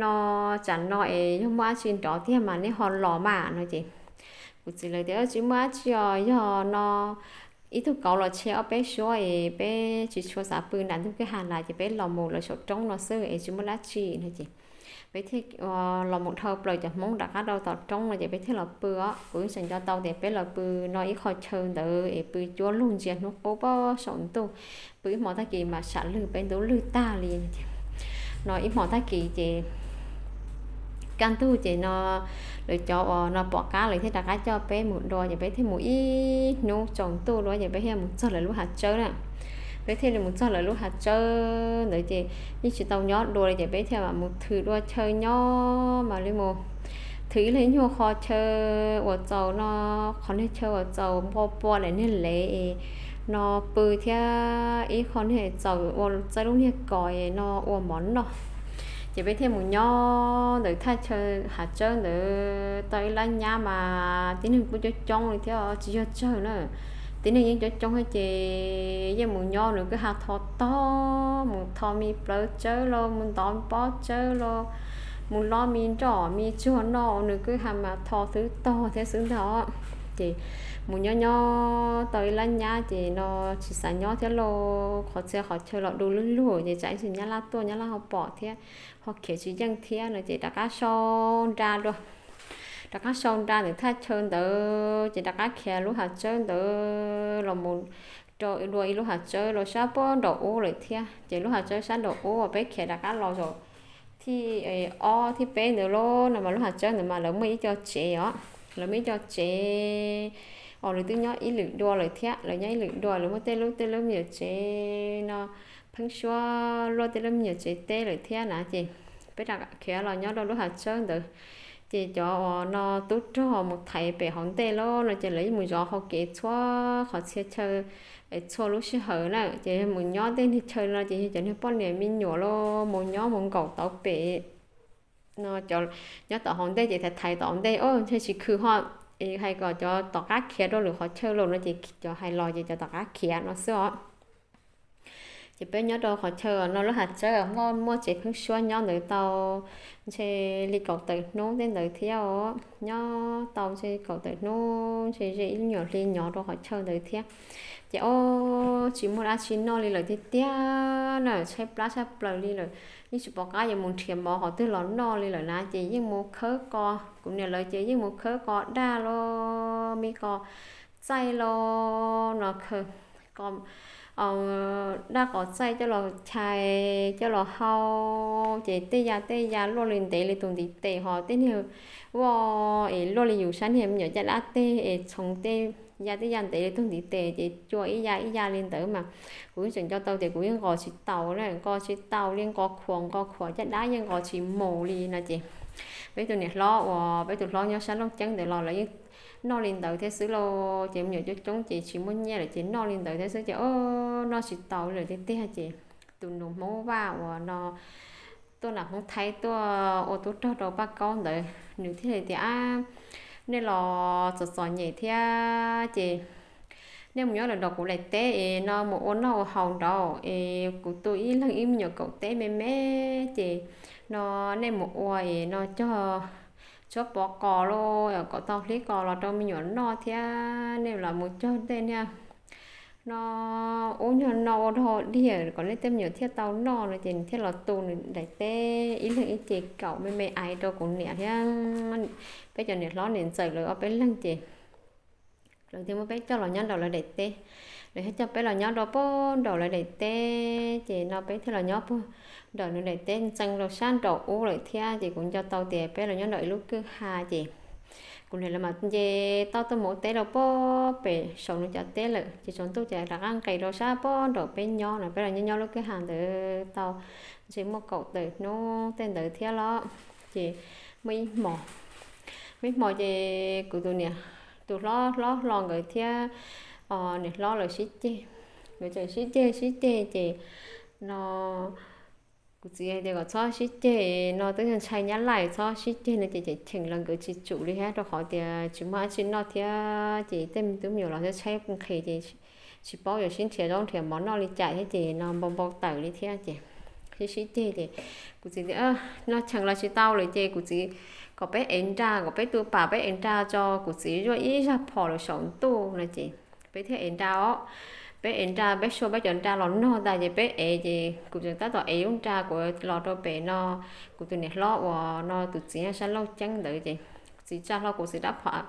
no tsam no es yog muaj dab tsi nrov tiag mas nej ho los mas no ces kuv txiv lawv tias tsis muaj dab tsi os, yog no ib tug kauv los tshe ob peb suab es peb tsis tshua xav pw nram ntug kwj ha lawm ces peb los mus lawv saum roob no xwb es tsis muaj dab tsi no ces peb thiaj los mus dhau plaws cov Hmoob rov qab rau tom roob no ces peb thiaj los pw os. Kuv yeej tseem nco tau tias peb los pw no ib qho chaw ntawd es pw cuab lug ntsia hnub qub pem saum ntuj, pw ib hmo tag kis mas sam lwg peb ntub lwg tag li no ib hmo tag kis ces kaj ntug ces no lawv cov uas no pom qab lawv thiaj rov qab coj peb mus dua ces peb thiaj mus ib hnub tsaus ntuj dua ces peb thiaj mus txog lawv lub hav tsawb na. Peb thiaj li mus txog lawv lub hav tsawb ntawd ces yeej tsis tau nyob dua li ces peb thiaj mam mus thwm dua chaw nyob mam li mus thwm ib leeg nyuag qho chaw uas txaus no, qhov niag chaw uas txaus npo pua daim niag lev no pw thiab ib qho niag txaus ua txawb lub niag kos no ua mov noj. Ces peb thiaj mus nyob ntawm thaj chaw hav tsawb ntawd tau ib lab nyab mas tib neeg kuj coob coob li thiab tsis yog tsawg na. Tib neeg yeej coob coob thiab ces yeej mus nyob nws kwj ha tho tog, mus tho me plawv tsawb los mus ntov pob tsawb los mus lob me nroj me tsuag noj nws kwj ha mas tho xwb tog thiab xwb ntag. Ces mus nyob nyob tau ib lab nyab ces no tsis xav nyob thiab lauj, qhov txhia qhov chaw los du lug lug ces tsam ib ntsis nyab laj tuaj nyab laj ho pom thiab ho khiav tsis yeej thiab no ces rov qab sau nra dua, rov qab sau nra ntawm thaj chaw ntawd ces rov qab khiav lub hav tsawb ntawd los mus rau dua ib lub hav tsawb rau sab puag nraum ub lawm thiab. Ces lub hav tsawb sab nraum ub uas peb khiav rov qab los zaum thib ob thib peb ntawd los no mas lub hav tsawb ntawd mas lawv muaj ib co tsev os, lawv muaj ib co tsev os, lawv twb nyob ib lwm dua lawm thiab, lawv nyob ib lwm dua lawv muaj tej lub tej lub me nyuam tsev no pheeb suab luaj tej lub me nyuam tsev teb lawm thiab na. Ces peb rov khiav los nyob rau lub hav tsawb ntawd. Ces cov uas no tub rog mus thaiv pem hauv ntej los no ces lawv yeej mus zov hauv kev txhua qhov txhia chaw, txhua lub sij hawm na. Ces mus nyob tej niag chaw no ces yog cov niag poj niam me nyuam los mus nyob mus nkaum tau pem no, cov nyob tom hauv ntej ces thaiv thaiv tom hauv ntej os, ntshe tsis khwv ho, hais kom cov tom qab khiav rau lwm qhov chaw los no ces cov hais los ces cov tom qab khiav no xwb os. Ces peb nyob rau qhov chaw no lub hav tsawb muaj muaj tsev pheeb suab nyob ntawd tau ntshe li kaum tawm hnub tej ntawd thiab os, nyob tau ntshe kaum tawm hnub ntshe ze ib nyuam hli nyob rau qhov chaw ntawd thiab. Ces ob tsis muaj dab tsi noj li lawm tiag tiag na, tshaib plab tshaj plaws li lawm, yeej tsis pom qab yuav mus nrhiav mov qhov twg los noj li lawm na. Ces yeej mus khawb qos, kuv niam lawv ces yeej mus khawb qos daj los me qos txaij los no, daj qos txaij coj los chais coj los hau. Ces tej ya tej ya luaj li ntev li tus ntiv tes, ho tej niag vaj es luaj li yus sab niag me nyuam caj dab teg es txhoov tej ya tej ya ntev li tus ntiv tes ces cua ib ya ib ya li ntawd mas kuv yeej tseem nco tau tias kuv yeej nqos tsis taus na, nqos tsis taus li, nqos khuam nqos khuam caj dab yeej nqos tsis mus li no ces peb tus niam hlob uas peb tus hlob nyob sab Looj Ceeb ntawd los lawv yeej noj li ntawd thiab xwb lauj. Ces me nyuam coob coob ces tsis muaj nyiaj lawm ces noj li ntawd thiab xwb ces noj tsis taus li lawm tiag tiag. Ces tus nus Hmoob Vaj uas no tuaj nram Hmoob Thaib tuaj ua tub rog rau Paj Kaub ntawd nws thiaj li tias, nej los txom txom nyem thiab ces nej mus nyob nraum kuv daim teb es no mus ua noj ua haus nraud es kuv tu ib leeg ib me nyuam kaum teb me me ces no nej mus ua es no cog tshuab pov qos los kom tau hlib qos los rau me nyuam noj thiab nej los mus cog tej niag no ub nyuag no ua dog diam kom nej tej me nyuam thiaj tau noj no ces nws thiaj los tu nws daim teb ib leeg ib ce kaum me me ais rau kuv niam thiab peb cov niam hlob niam ntxawm lawv ob peb leeg ces lawv thiaj muab peb coj los nyob nraum lawv daim teb. Lawv thiaj coj peb los nyob rau puag nraum lawv daim teb ces no peb thiaj los nyob puag nraum nws daim teb ntxeev rau sab nraum ub lawm thiab ces kuv nco tau tias peb los nyob nraum ib lub kwj ha ces kuv niam lawv mam nce toj tuaj mus ua teb rau puag pem saum nws cov teb lawm ces tsaus ntuj ces rov qab nqes rau sab puag nraum peb nyob no. Peb los nyob nyob lub kwj ha ntawd tau ntshe muaj kaum tawm hnub tej ntawd thiab los ces muaj ib hmos, muaj ib hmos ces kuv tus niam, tus hlob hlob hlo nkawd thiab niam hlob lawv sib ceg, nkawd tseem sib ceg sib ceg ces no kuv txiv hais tias kom txhob sib ceg no, twb yog ntshai nyab laj txhob sib ceg no ces cheem los nkawd tsis tsum li thiab rau qhov tias tsis muaj dab tsi noj thiab ces tej me tub me nyuam los thiab tshaib nqhis ces tsis paub yuav sib nrhiav zaub nrhiav mov noj li cas thiab ces no npau npau taws li thiab ces sib sib ceg ces kuv txiv tias no cheem los tsis tau lawm ces kuv txiv kom peb ev nra kom peb tu pas peb ev nra tso kuv txiv zuaj ib zaj phom lawm saum ntuj no ces peb thiaj ev nra os. Peb ev nra peb sua peb cov nra los nog tas ces peb ev ces kuv tseem tab tom ev lub nra kuv los rau pem no kuv tus niam hlob uas no tus txiv nyob sab Looj Ceeb ntawd ces kuv txiv tsa hlo kuv txiv rab phom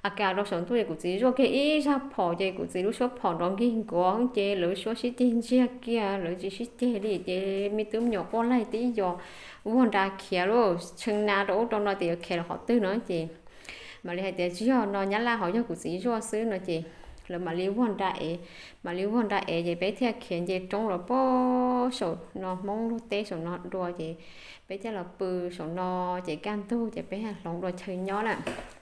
a kas rau saum ntuj es kuv txiv zuaj kiag ib zaj phom ces kuv txiv lub suab phom nrov nkig nkuav ces lawv suab sib ceg ntsiag kiag lawv tsis sib ceg li ces me tub me nyuam quaj laig tib yos vuag nra khiav lawm tshee na rau ub rau no tias yuav khiav los qhov twg no ces mam li hais tias tsis yog no nyab laj ho yog kuv txiv zuaj xwb no ces lawv mam li vuag nra ev, mam li vuag nra ev ces peb thiaj khiav nce roob los puag saum no Hmoob luag teb saum no dua ces peb thiaj los pw saum no ces kaj ntug ces peb thiaj hloov dua chaw nyob na.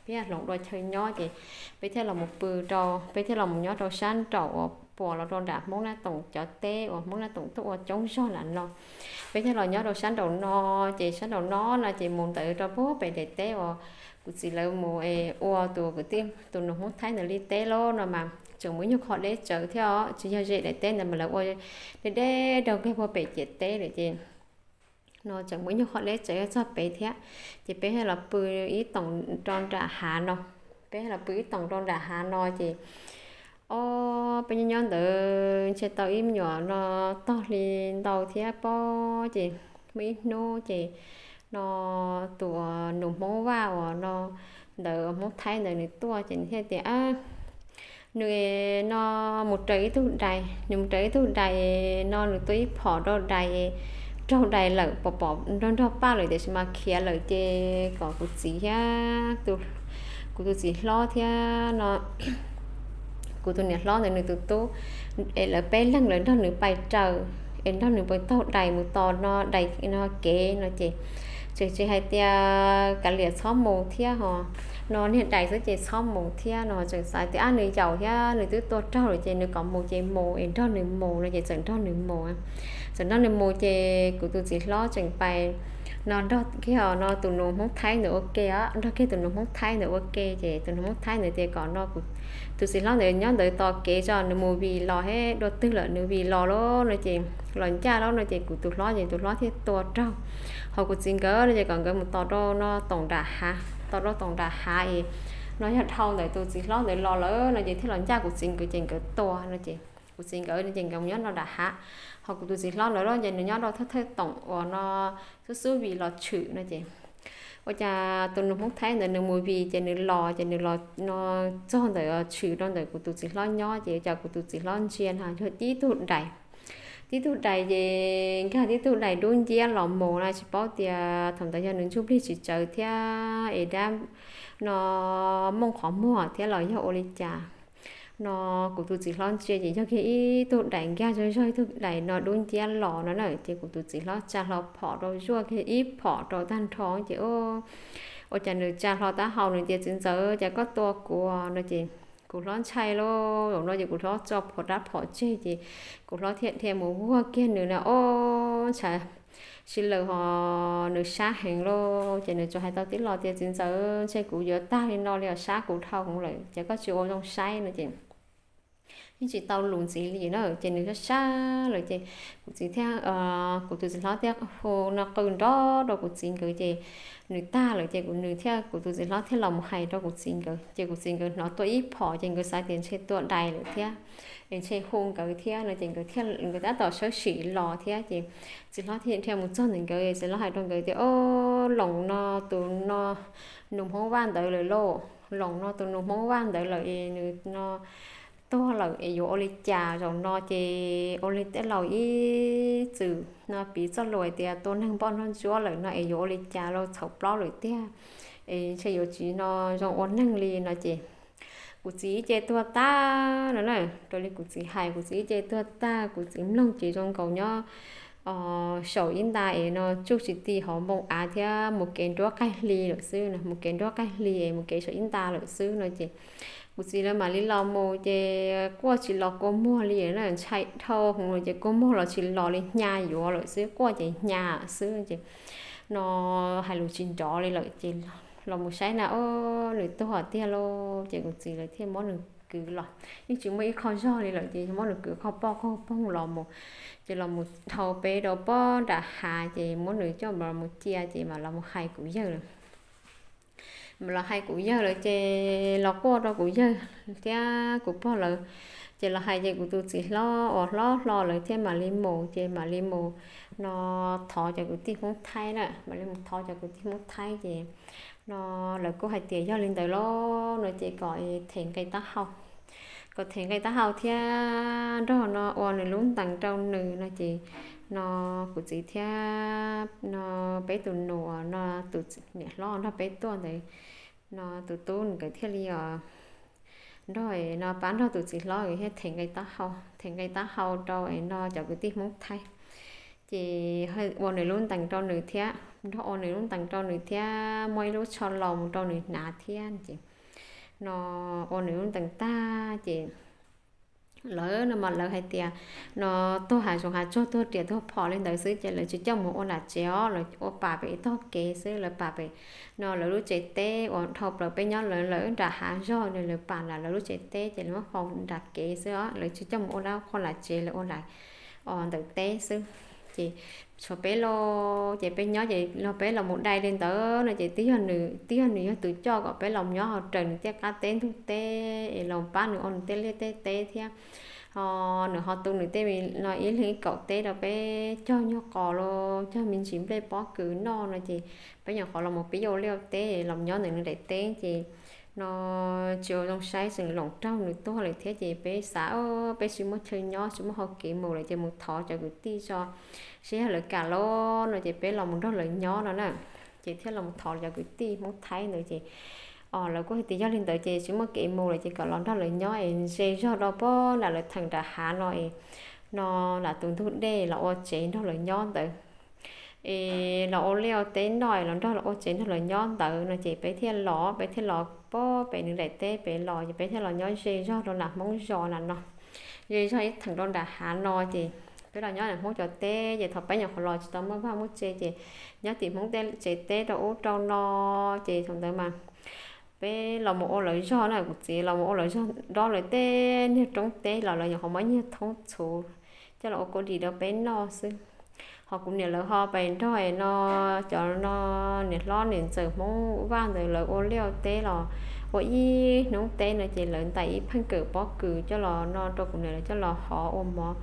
Peb thiaj hloov dua chaw nyob ces peb thiaj los mus pw rau, peb thiaj los mus nyob rau sab nraum uas puas los rau nram Hmoob Nab Toom cov teb uas Hmoob Nab Toom tuaj ua coob zog nram no. Peb thiaj los nyob rau sab nraum no ces sab nraum no no ces mus ntawd rau puag pem daim teb uas kuv txiv lawv mus ua tus kwv tij tus nus Hmoob Thaib ntawd li teb los no mas tseem muaj ib nyuag qho deb tsawv thiab os, tsis yog ze daim teb ntawd mas lawv ua deb deb raug kiag puag pem ciam teb lawm ces no tseem muaj ib nyuag qho deb tsawv txog pem thiab. Ces peb thiaj los pw ib toom rau nram hav no, peb thiaj los pw ib toom rau nram hav no ces o peb nyob nyob ntawd ntshe tau ib me nyuam no tog hli ntau thiab pob ces muaj ib hnub ces no tus nus Hmoob Vaj uas no ntawd Hmoob Thaib ntawd nws tuaj ces nws thiaj tias nws no mus raws ib tug dais, nws mus raws ib tug dais no nws tua ib phom rau dais, raug dais lawm, pom pom nrog nrog paj lawm tiam sis mas khiav lawm ces kom kuv txiv thiab kuv tus txiv hlob thiab no kuv tus niam hlob ntawd nws tus tub es lawv peb leeg lawv nrog nws pais raws es nrog nws pais taug dais mus tos no dais no kev no ces tseem tsis hais tias kav liam txhob mus thiab ho no niag dais xwb ces txhob mus thiab no tseem xav tias ab nws yaum thiab nws twb tua raug lawm ces nws kom mus ces mus es nrog nws mus no ces txawm nrog nws mus. Txawm nrog nws mus ces kuv tus txiv hlob tseem pais no nrog kiag no tus nus Hmoob Thaib ntawd ua ke os, nrog kiag tus nus Hmoob Thaib ntawd ua ke ces tus nus Hmoob Thaib ntawd tias kom no tus txiv hlob ntawd nyob ntawd tos kev tso nws mus vim los thiab dua twg lawm nws vim los lawm no ces los ncaj lawm no ces kuv tus hlob ces tus hlob thiaj tua raug. Ho kuv txiv nkawd no ces kom nkawd mus tos rau no toom nram hav, tos rau toom nram hav es no yog dhau ntawm tus txiv hlob ntawd los lawm no ces thiaj los ncaj kuv txiv nkawd ces nkawd tua no ces kuv txiv nkawd no ces nkawd mus nyob rau nram hav. Ho kuv tus txiv hlob ntawd ces nws nyob rau thawj thawj toom uas no xub xub vim los tshwm no ces ua cas tus nus Hmoob Thaib ntawd nws mus vim ces nws los ces nws los no txog ntawm tshwm rau ntawm kuv tus txiv hlob nyob ces ua cas kuv tus txiv hlob ntsia na yog tib tug dais. Tib tug dais ces nkag tib tug dais dub nciab los mus na tsis paub tias thaum ntawd yog nws ntsuj plig tsis tsawv thiab es dab no mooj qhov muag thiab los yog ua li cas no kuv tus txiv hlob ntsia ces yog kiag ib tug dais nkag zog zog ib tug dais no dub nciab los no na ces kuv tus txiv hlob tsa hlo phom rau zuaj kiag ib phom rau tag nrho ces ua cas nws tsa hlo taub hau nws tias txiv ntxawm cas koj tua kuv no ces kuv hlob ntshai lauj, zaum no ces kuv hlob tso phom rab phom tseg ces kuv hlob thiaj dhia mus vuag kiag nws na ob ntshav si lawm ho nws sab heev lauj ces nws tsuas hais tau tib lo tias txiv ntxawm ntshe kuv yuav tag li no li os sab kuv dhau heev lawm ces koj tsis ua zoo saib no ces yeej tsis tau lus ntxiv li na ces nws sab sab lawm ces kuv txiv thiaj, kuv tus txiv hlob thiaj hu no qw nrov rau kuv txiv nkawd ces nws tag lawm ces nws thiaj kuv tus txiv hlob thiaj los mus hais rau kuv txiv nkawd ces kuv txiv nkawd hnov tua ib phom ces nkawd xav tias ntshe tua dais lawm thiab es ntshe hu nkawd thiab no ces nkawd thiaj nkawd tab tom sawb sim los thiab ces txiv hlob thiaj dhia mus txog ntawm nkawd txiv hlob hais rau nkawd tias o loos no tus no nus Hmoob Vaj ntawd lawm lauj, loos no tus nus Hmoob Vaj ntawd lawm es nws no tuag lawm es yuav ua li cas zaum no ces ua li tej laus ib txwm no piv txoj lus hais tias tua neeg npoj nrog ntsuab lawm no es yuav ua li cas los txhaum plaub lawm tiag es ntshe yuav tsis no zoo ua neeg li no ces kuv txiv ib ce tuag tag no na raws li kuv txiv hais kuv txiv ib ce tuag tag kuv txiv mloog tsis zoo nkaus nyob saum ib nta es no tsuj tsis ti hauv npoo av thiab mus kev nruab qaig hli lawm xwb no mus kev nruab qaig hli es mus kev saum ib nta lawm xwb no ces kuv txiv lawv mam li los mus ces quaj tsis los kua muag li na ntshai dhau hwv ces kua muag los tsis los li hnya yuav lawm xwb quaj ces hnya xwb ces no hais lus tsis nrov li lawm ces los mus saib na o nws tuag tiag lauj ces kuv txiv lawv thiaj muab nws kwv los yeej tsis muaj ib qho zog li lawm ces muab nws kwv qhov poj qhov poog los mus ces los mus dhau peb rau pob nram hav ces muab nws coj los mus cia ces mam los mus hais kuv yawg lawm mam los hais kuv yawg lawm ces los quaj rau kuv yawg thiab kuv pog lawv ces los hais ces kuv tus txiv hlob uas hlob hlo lawv thiaj mam li mus ces mam li mus no thov cov kwv tij Hmoob Thaib na mam li mus thov cov kwv tij Hmoob Thaib ces no lawv kuj hais tias yog li ntawd lauj no ces kom them nqe taub hau kom them nqe taub hau thiab nrog no ua nws lub ntees rau nws no ces no kuv txiv thiab no peb tus nus no tus niam hlob nrog peb tuaj ntawd no tus tub nkawd thiaj li os nrog no pab nrog tus txiv hlob thiaj them nqe taub hau them nqe taub hau rau no cov kwv tij Hmoob Thaib ces ua nws lub ntees rau nws thiab nrog ua nws lub ntees rau nws thiab muaj ib lub tsho laus mus rau nws hnav thiab ces no ua nws lub ntees tag ces lawv no mas lawv hais tias no tuag hav zoov hav tsuag tuag riam tuag phom li ntawd xwb ces lawv tsis coj mus ua nram tsev os lawv ua pam pem tog kev xwb lawv pam pem no lawv lub tsev teb uas dhau plaws peb nyob lawv lawv nram hav zog lawv pam lawv lub tsev teb ces lawv muab faus nram kev xwb os lawv tsis coj mus ua dab qhuas nram tsev lawv ua ntawm teb xwb Ces tshuav peb lauj, ces peb nyob ces los peb los mus dai li ntawd no ces twb yog nws, twb yog nws yog tus coj kom peb los nyob hauv raws nws tej qab teb ntug teb es los pab nws ua nws tej liaj tej teb thiab. Ho nws ho tu nws tej no ib leeg ib kaum teb rau peb cog nyuag qos los cog me ntsis nplej pob kws noj no ces peb nyuam qhuav los mus pib ua liaj teb los nyob ntawm nws daim teb ces no tsis ua zoo saib tseem loom raug nws tuag lawm thiab ces peb xav peb tsis muaj chaw nyob tsis muaj hau kev mus lawm ces mus thov cov kwv tij tso seb yog lawv kam los no ces peb los mus nrog lawv nyob no na. Ces thiaj los thov cov kwv tij Hmoob Thaib ntawd ces lawv kuj hais tias yog li ntawd ces tsis muaj kev mus lawm ces kom los nrog lawv nyob es ze zog rau pem nram lawv theem nram hav no es no nram tus ntug dej los ua tsev nrog lawv nyob ntawd es los ua liaj ua teb noj es los nrog los ua tsev nrog lawv nyob ntawd no ces peb thiaj los, peb thiaj los pem nws daim teb pem los ces peb thiaj los nyob ze zog rau nram Hmoob zos na no. Ze zog ib theem rau nram hav no ces peb los nyob nram Hmoob cov teb ces thaum peb nyuam qhuav los tsis tau muaj vaj muaj tse ces nyob tim Hmoob tsev teb rau ub rau no ces thaum ntawd mas peb los mus ua lawv zog na, kuv txiv los mus ua lawv zog dob lawv tej niag roob teb los lawv nyuam qhuav muab nyiag thoob txhuv coj los ua kua dis rau peb noj xwb. Ho kuv niam lawv ho pais nrog no cov no niam hlob niam ntxawm Hmoob Vaj ntawd lawv ua liaj teb los ua ib hnub teb no ces lawv ntais ib pheej kawm pob kws coj los no rau kuv niam lawv coj los hov ua mov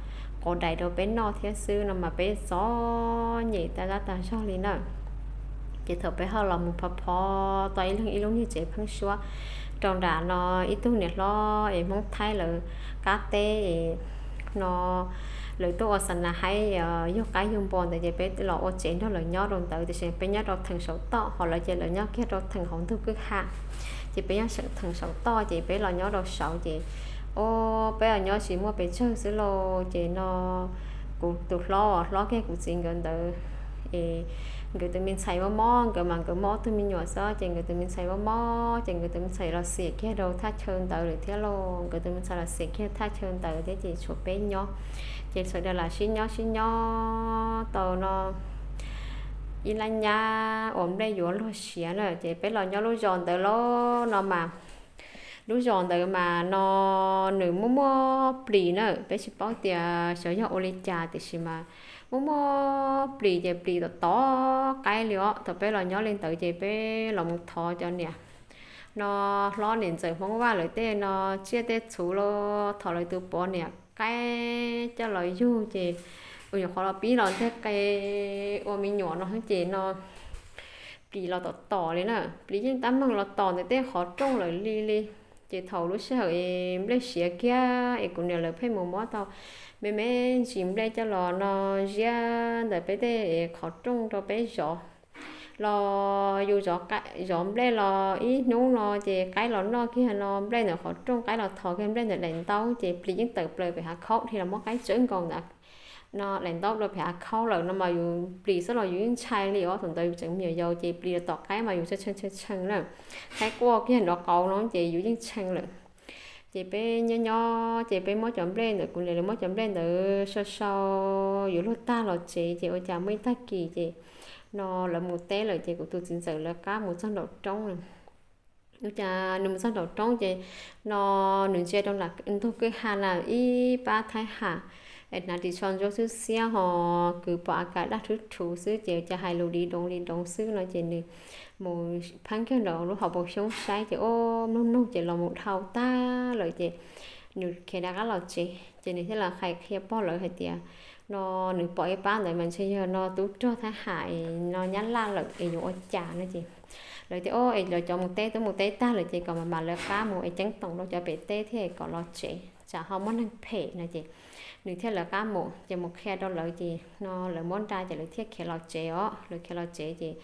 quav dais rau peb noj thiab xwb no mas peb txom nyem tas zaj tas zog li na. Ces thaum peb ho los mus phov phov tau ib leeg ib lub niag tsev pheeb suab rau nram no ib tug niam hlob es Hmoob Thaib lawv qab teb es no lawv tuaj ua xa nas haib yug qaib yug npua ntawd ces peb los ua tsev nrog lawv nyob rau ntawd tiam sis peb nyob rau theem saum toj ho lawv ces lawv nyob kiag rau theem hauv ntug kwj ha. Ces peb nyob theem saum toj ces peb los nyob rau saud ces o peb los nyob tsis muaj pes tsawg xwb lauj ces no kuv tus hlob hlob kiag kuv txiv nkawd ntawd es nkawd tus me ntxhais mob mob nkawd mas nkawd muaj ob tug me nyuam xwb ces nkawd tus me ntxhais mob mob ces nkawd tus me ntxhais los xiam kiag rau thaj chaw ntawd lawm thiab lauj, nkawd tus me ntxhais los xiam kiag thaj chaw ntawd thiab ces tshuav peb nyob. Ces sawv daws lam sib nyob sib nyob tau no ib lab nyab uas nplej yuav luag siav na ces peb los nyob lub zos ntawd lauj no mas lub zos ntawd mas no nws muaj muaj plis na, peb tsis paub tias xyov yog ua li cas tiam sis mas muaj muaj plis ces plis tom tom qaib li os. Thaum peb los nyob li ntawd ces peb los mus thov cov niam no hlob niam ntxawm Hmoob Vaj lawv tej no tsiaj tej txhuv los thov lawv tus poj niam qaib coj los yug ces ua nyuam qhuav los pib los nteg qe ua me nyuam no ces no plis los tom tom li na, plis yeej tab meeg los tom ntawm tej qhov rooj lawm li li. Ces thaum lub sij hawm es nplej siav kiag es kuv niam lawv pheej mus muab tau me me ntsis nplej coj los no ziab ntawm peb tej qhov rooj rau peb zov los yus zov nplej los ib hnub no ces qaib los noj kiag no nplej ntawm qhov rooj, qaib los thov kiag nplej ntawm daim ntaub ces plis yeej tawm plaws pem hav khaub dhia los muab qaib tsawb nkaus ntawd no daim ntaub rau pem hav khaub lawm no mas yus plis xwb los yus yeej ntshai li os. Thaum ntawd yus tseem me nyuam yaus ces plis los tom qaib mas yus tshee tshee tshee na, qaib quaj kiag nrov qauv no ces yus yeej tshee lawm. Ces peb nyob nyob ces peb muab cov nplej ntawd, kuv niam lawv muab cov nplej ntawd sau sau yuav luag tag los tsev ces ua cas muaj ib tag kis ces no lawv mus teb lawm ces kuv tus txiv ntxawm lawv qab mus txog nraum roob. Ua cas nws mus txog nraum roob ces no nws ntsia rau nram ntug kwj ha na ib pab Thaib Ham es hnav ris tsho ntsuab xwb xiab ho kwv pom a kas daj rhuv rhuv xwb ces ua cas hais lus li doov li doov xwb no ces nws mus pheeb kiag nraum lub hauv paus xyoob saib ces o mloog mloog ces los mus dhau tag lawm ces nws khiav rov qab los tsev ces nws thiaj los hais qhia pog lawv hais tias no nws pom ib pab ntawd mas ntshe yog no tub rog Thaib Ham no Nyab Laj lawm es yuav ua cas no ces lawv tias o es lawv cov mus teb twb mus teb tag lawm ces kom mam mam lawv qab mus es ceeb toom rau cov pem teb thiab kom los tsev tsam ho muaj neeg phem no ces nws thiaj lawv qab mus ces mus qhia rau lawv ces no lawv muab nra ces lawv thiaj khiav los tsev os. Lawv khiav los tsev ces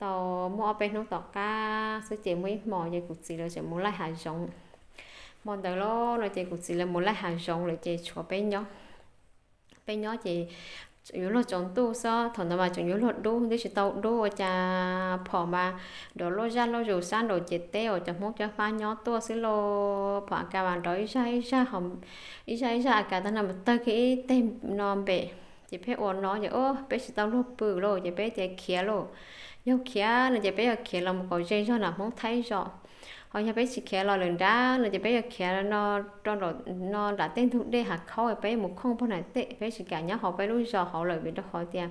tau muaj ob peb hnub tom qab xwb ces muaj ib hmo ces kuv txiv lawv tseem mus laij hav zoov. Hmo ntawd los no ces kuv txiv lawv mus laij hav zoov lawm ces tshuav peb nyob. Peb nyob ces yuav luag tsaus ntuj xwb, thaum ntawd mas tseem yuav luag dub twb tsis tau dub ua cas phom mas nrov luaj zaj luaj zus sab nraum ciam teb uas cov Hmoob cov Fab nyob tuaj xwb lauj. Phom a kas mas nrov ib zaj ib zaj, ib zaj ib zaj a kas tag no mas tawg kiag ib teg no npem. Ces peb ua no ces peb tsis tau luag pw lauj ces peb tias khiav lauj. Yog khiav no ces peb yuav khiav los mus kom ze zog nram Hmoob Thaib zos. Ho yog peb tsis khiav los lawm nrad no ces peb yuav khiav no rau no nram tej ntug dej hav khaub, peb mus khooj pog nam tej, peb tsis kam nyob hauv peb lub zos hauv lawm vim rau qhov tias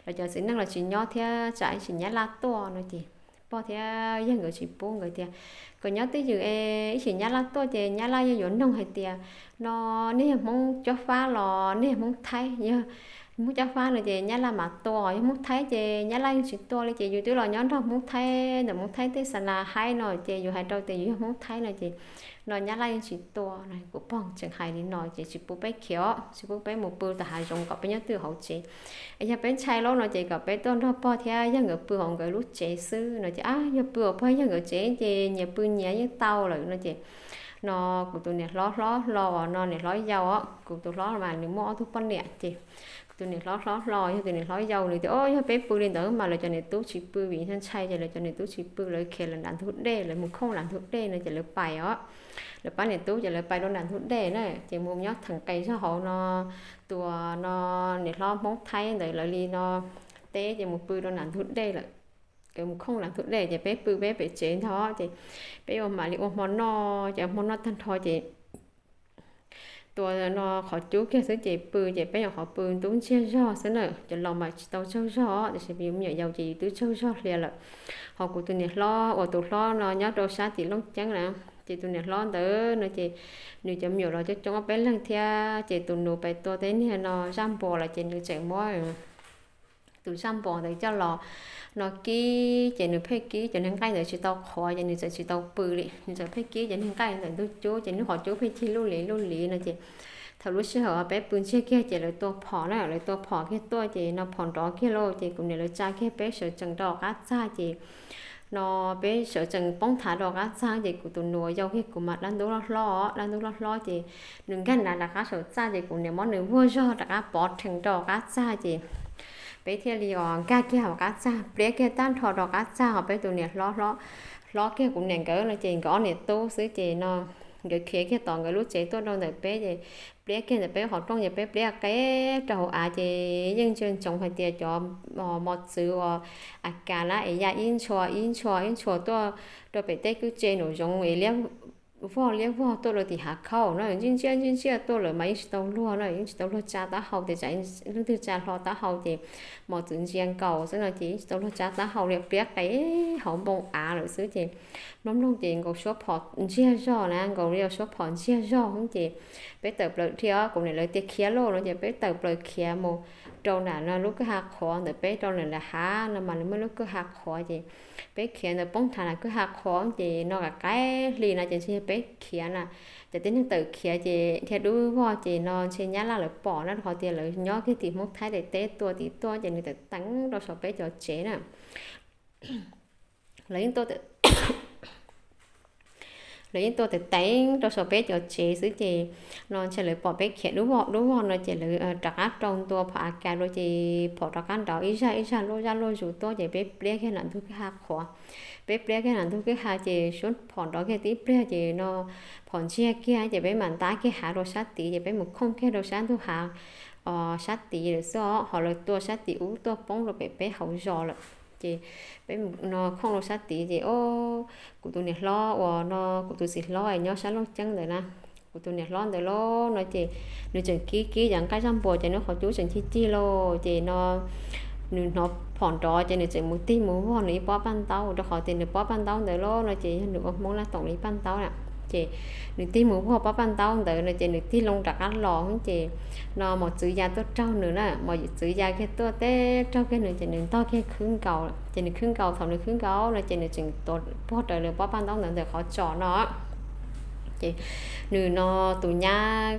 lawv cov txiv neej los tsis nyob thiab tsam ib sim nyab laj tuaj no ces pog thiab yawg nkawd tsis pub, nkawd tias kom nyob twj ywm es ib sim nyab laj tuaj ces nyab laj yeej yuav noog hais tias no nej yog Hmoob Cob Fab los nej yog Hmoob Thaib. Yog Hmoob Cob Fab no ces nyab laj mam tua, yog Hmoob Thaib ces nyab laj yeej tsis tua li, ces yus twb los nyob nrog Hmoob Thaib ntawm Hmoob Thaib tej xa na haib no ces yus hais rau tias yus yog Hmoob Thaib no ces no nyab laj yeej tsis tua no. Kuv pog tseem hais li no ces tsis pub peb khiav, tsis pub peb mus pw tom hav zoov, kom peb nyob twj ywm hauv tsev. Es yog peb ntshai lawm no ces kom peb tuaj nrog pog thiab yawg nkawd pw hauv nkawd lub tsev xwb no ces, a, yog pw hauv pog yawg nkawd tsev ces nyias pw nyias yeej tau lawm no ces no kuv tus niam hlob hlob hlo no, niam hlob yau, kuv tus hlob mas nws muaj ob tug poj niam ces kuv tus niam hlob hlob hlo yog tus niam hlob yau, nws tias o, yog peb pw li ntawd mas lawv cov niam tub tsis pw vim ntshai ces lawv cov niam tub tsis pw, lawv khiav lawv nram ntug dej, lawv mus khooj nram ntug dej no ces lawv pais os. Lawv pab niam tub ces lawv pais rau nram ntug dej na ces mus nyob theem qes zog hauv no tus no niam hlob Hmoob Thaib ntawd lawv li no teb ces mus pw rau nram ntug dej lawm. Nkawd mus khooj nram ntug dej ces peb pw peb pem tsev ntag ces peb ua mam li ua hmo noj ces hmo noj tag nrho ces tus no qhov cub kiag xwb ces pw ces peb nyuam qhuav pw ntub ntsiag zog xwb na. Cov laus mas tsis tau tsaug zog tiam sis yus me nyuam yaus ces yus twb tsaug zog hlo lawm. Ho kuv tus niam hlob uas tus hlob no nyob rau sab tim Looj Ceeb na, ces tus niam hlob ntawd no ces nws cov me nyuam los coob coob ob peb leeg thiab ces tus nus pais tua tej niag no zaj npua los ces nws tseem muab tus zaj npua ntawd coj los no kib ces nws pheej kib cov niag nqaij ntawd tsis tau qhuav ces nws txawm tsis tau pw li, nws txawm pheej kib cov niag nqaij ntawm ntug cub ces hnub qhov cub pheej cig luj li luj li no ces thaum lub sij hawm peb pw ntsiag kiag ces lawv tua phom na, lawv tua phom kiag tuaj ces no phom nrov kiag lauj ces kuv niam lawv tsa kiag peb sawv tsees rau qab txag ces no peb sawv tsees poob thav rau qab txag ces kuv tus nus yau kiag kuv mas dab ntub loj hlob, dab ntub loj hlob ces nws nkag nrad rov qab saum txaj ces kuv niam muab nws vuag zog rov qab pov rhees rau qab txag ces peb thiaj li os nkag kiag hauv qab txag pliab kiag tag nrho rau qab txag. Ho peb tus niam hlob hlob kiag kuv niam nkawd no ces nkawd ob niam tub xwb ces no nkawd khiav kiag tom nkawd lub tsev tuaj rau ntawm peb ces pliab kiag ntawm peb qhov rooj ces peb pliab qeb rau hauv av ces yeej ntsia ntsoov hais tias cov mos txwv uas a kas na es ya ib ntshua ib ntshua ib ntshua tuaj rau pem tej kwj tse nraum zoov es liab vog liab vog tuaj rau tim hav khaub no, ntsia ntsia ntsia ntsia tuaj lawm mas yeej tsis tau luag no, yeej tsis tau luag tsa taub hau tias tsam leej twg tsa hlo taub hau ces mos txwv ntsia nkaus xwb no ces yeej tsis tau luag tsa taub hau li, pliab qeb hauv npoo av lawm xwb ces mloog mloog ces nkaus suab phom ntsiag zog na, nkaus li suab phom ntsiag zog ces peb tawm plaws dhia, kuv niam lawv tias khiav lauj no ces peb tawm plaws khiav mus rau nram no lub kwj ha qhuav ntawm peb rau nram hav no mas nws muaj lub kwj ha qhuav ces peb khiav ntawd poob nrad nram kwj ha qhuav ces no qaib hli no ces ntshe peb khiav na, ces tej neeg tawm khiav ces dhia dub vog ces no ntshe nyab laj lawv pom na, rau qhov tias lawv nyob kiag tim Hmoob Thaib daim teb tua tim tuaj ces nws tawm teev rau saum peb cov tsev na. Lawv yeej tuaj lawv yeej tuaj teev teev rau saum peb cov tsev xwb ces no ntshe lawv pom peb khiav dub vog dub vog no ces lawv rov qab rau ntua phom a kas dua ces phom rov qab nrov ib zaj ib zaj luaj zaj luaj zus tuaj ces peb pliab kiag nram ntug kwj ha qhuav. Peb pliab kiag nram ntug kwj ha ces suab phom nrov kiag tib pliag ces no phom ntsiag kiag ces peb mam ntab kiag hav rau sab tid ces peb mus khooj kiag rau sab ntug hav sab tid lawm xwb os, ho lawv tua sab tim ub tuaj poob rau pem peb hauv zos lawm. Ces peb no khooj rau sab tid ces o, kuv tus niam hlob uas no kuv tus txiv hlob es nyob sab Looj Ceeb ntawd na, kuv tus niam hlob ntawd lauj no ces nws tseem kib kib cov nqaij zaj npua ces nws qhov cub tseem cig cig lauj ces no nws hnov phom nrov ces nws tseem mus tig mus vog nws ib pob paj ntaub, rau qhov tias nws pob paj ntaub ntawd lauj no ces yog nws ua Hmoob Laj Toom li paj ntaub na. Ces nws tig mus vog pob paj ntaub ntawd no ces nws tig loo rov qab los ces no mos txwv ya tuaj raug nws na, mos txwv ya kiag tuaj teb raug kiag nws ces nws ntog kiag khwb nkaus ces nws khwb nkaus, thaum nws khwb nkaus no ces nws tseem tuav puag raws li pob paj ntaub ntawd ntawm qhov tsos no. Ces nws no tus nyab,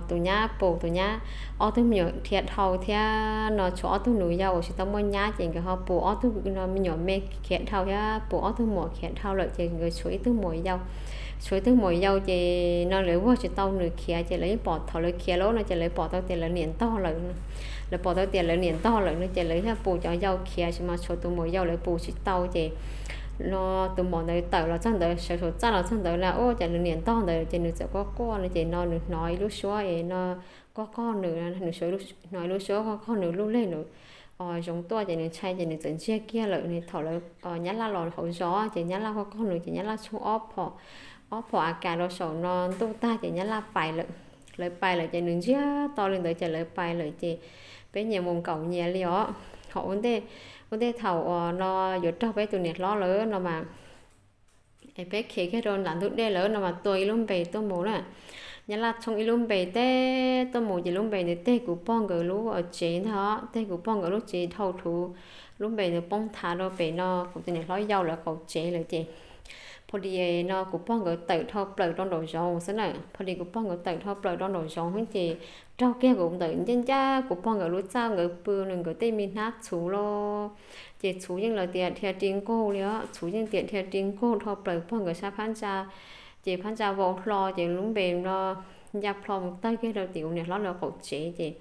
tus nyab pus tus nyab ob tug me nyuam khiav dhau thiab no tshuav ob tug nus yau uas tsis tau muaj nyab ces nkawd ho pus ob tug no me nyuam me khiav dhau thiab pus ob tug muam khiav dhau lawm ces nkawd tshuav ib tug muam yau. Tshuav ib tug muam yau ces no lawv vuag tsis tau nws khiav ces lawv yeej pom thaum lawv khiav lauj no ces lawv pom tau tias lawv niam ntog lawm. Lawv pom tau tias lawv niam ntog lawm no ces lawv thiaj pus cov yau khiav tsis mas tshuav tus muam yau lawv pus tsis tau ces no tus muam ntawd tawm los txog ntawd sawv saum txaj los txog ntawd na, ua cas nws niam ntog ntawd ces nws txawm quaj quaj no ces no nws hnov ib lub suab es no qog qog nws, nws hnov ib lub suab qog qog nws lub leg nws zoov tuaj ces nws ntshai ces nws txawm ntsiag kiag lawm. Thaum lawv, nyab laj los hauv zos ces nyab laj quaj qaug nws ces nyab laj tshooj ob phom, ob phom A K rau saum no ntuj tag ces nyab laj pais lawm. Lawv pais lawm ces nws ntsiag to li ntawd ces lawv pais lawm ces peb nyias mus nkaum nyias li os. Ho ua ntej, ua ntej thaum uas no yuav raug peb tus niam hlob lawm no mas es peb khiav kiag rau nram ntug dej lawm no mas tua ib lub npe tuaj mus na. Nyab laj tshooj ib lub npe teb tuaj mus ces lub npe ntawd teg kuv pog nkawd lub tsev ntag os, teg kuv pog nkawd lub tsev dhau thuv, lub npe ntawd poob thav rau pem no kuv tus niam hlob yau lawv qaum tsev lawm ces pho dis no kuv pog nkawd tawm dhau plaws rau nraum zoov xwb na. Pho dis kuv pog nkawd tawm dhau plaws rau nraum zoov ces raug kiag kuv ntawm ncaj ncaj kuv pog nkawd lub txaj nkawd pw nws nkawd tej me hnab txhuv los ces txhuv yeej lawv tias dhia ri nkaug li os, txhuv yeej tias dhia ri nkaug dhau plaws pog nkawd sab phab ntsa ces phab ntsa vau hlo ces lub npe no nca plho mus tawg kiag rau tim kuv niam hlob lawv qaum tsev ces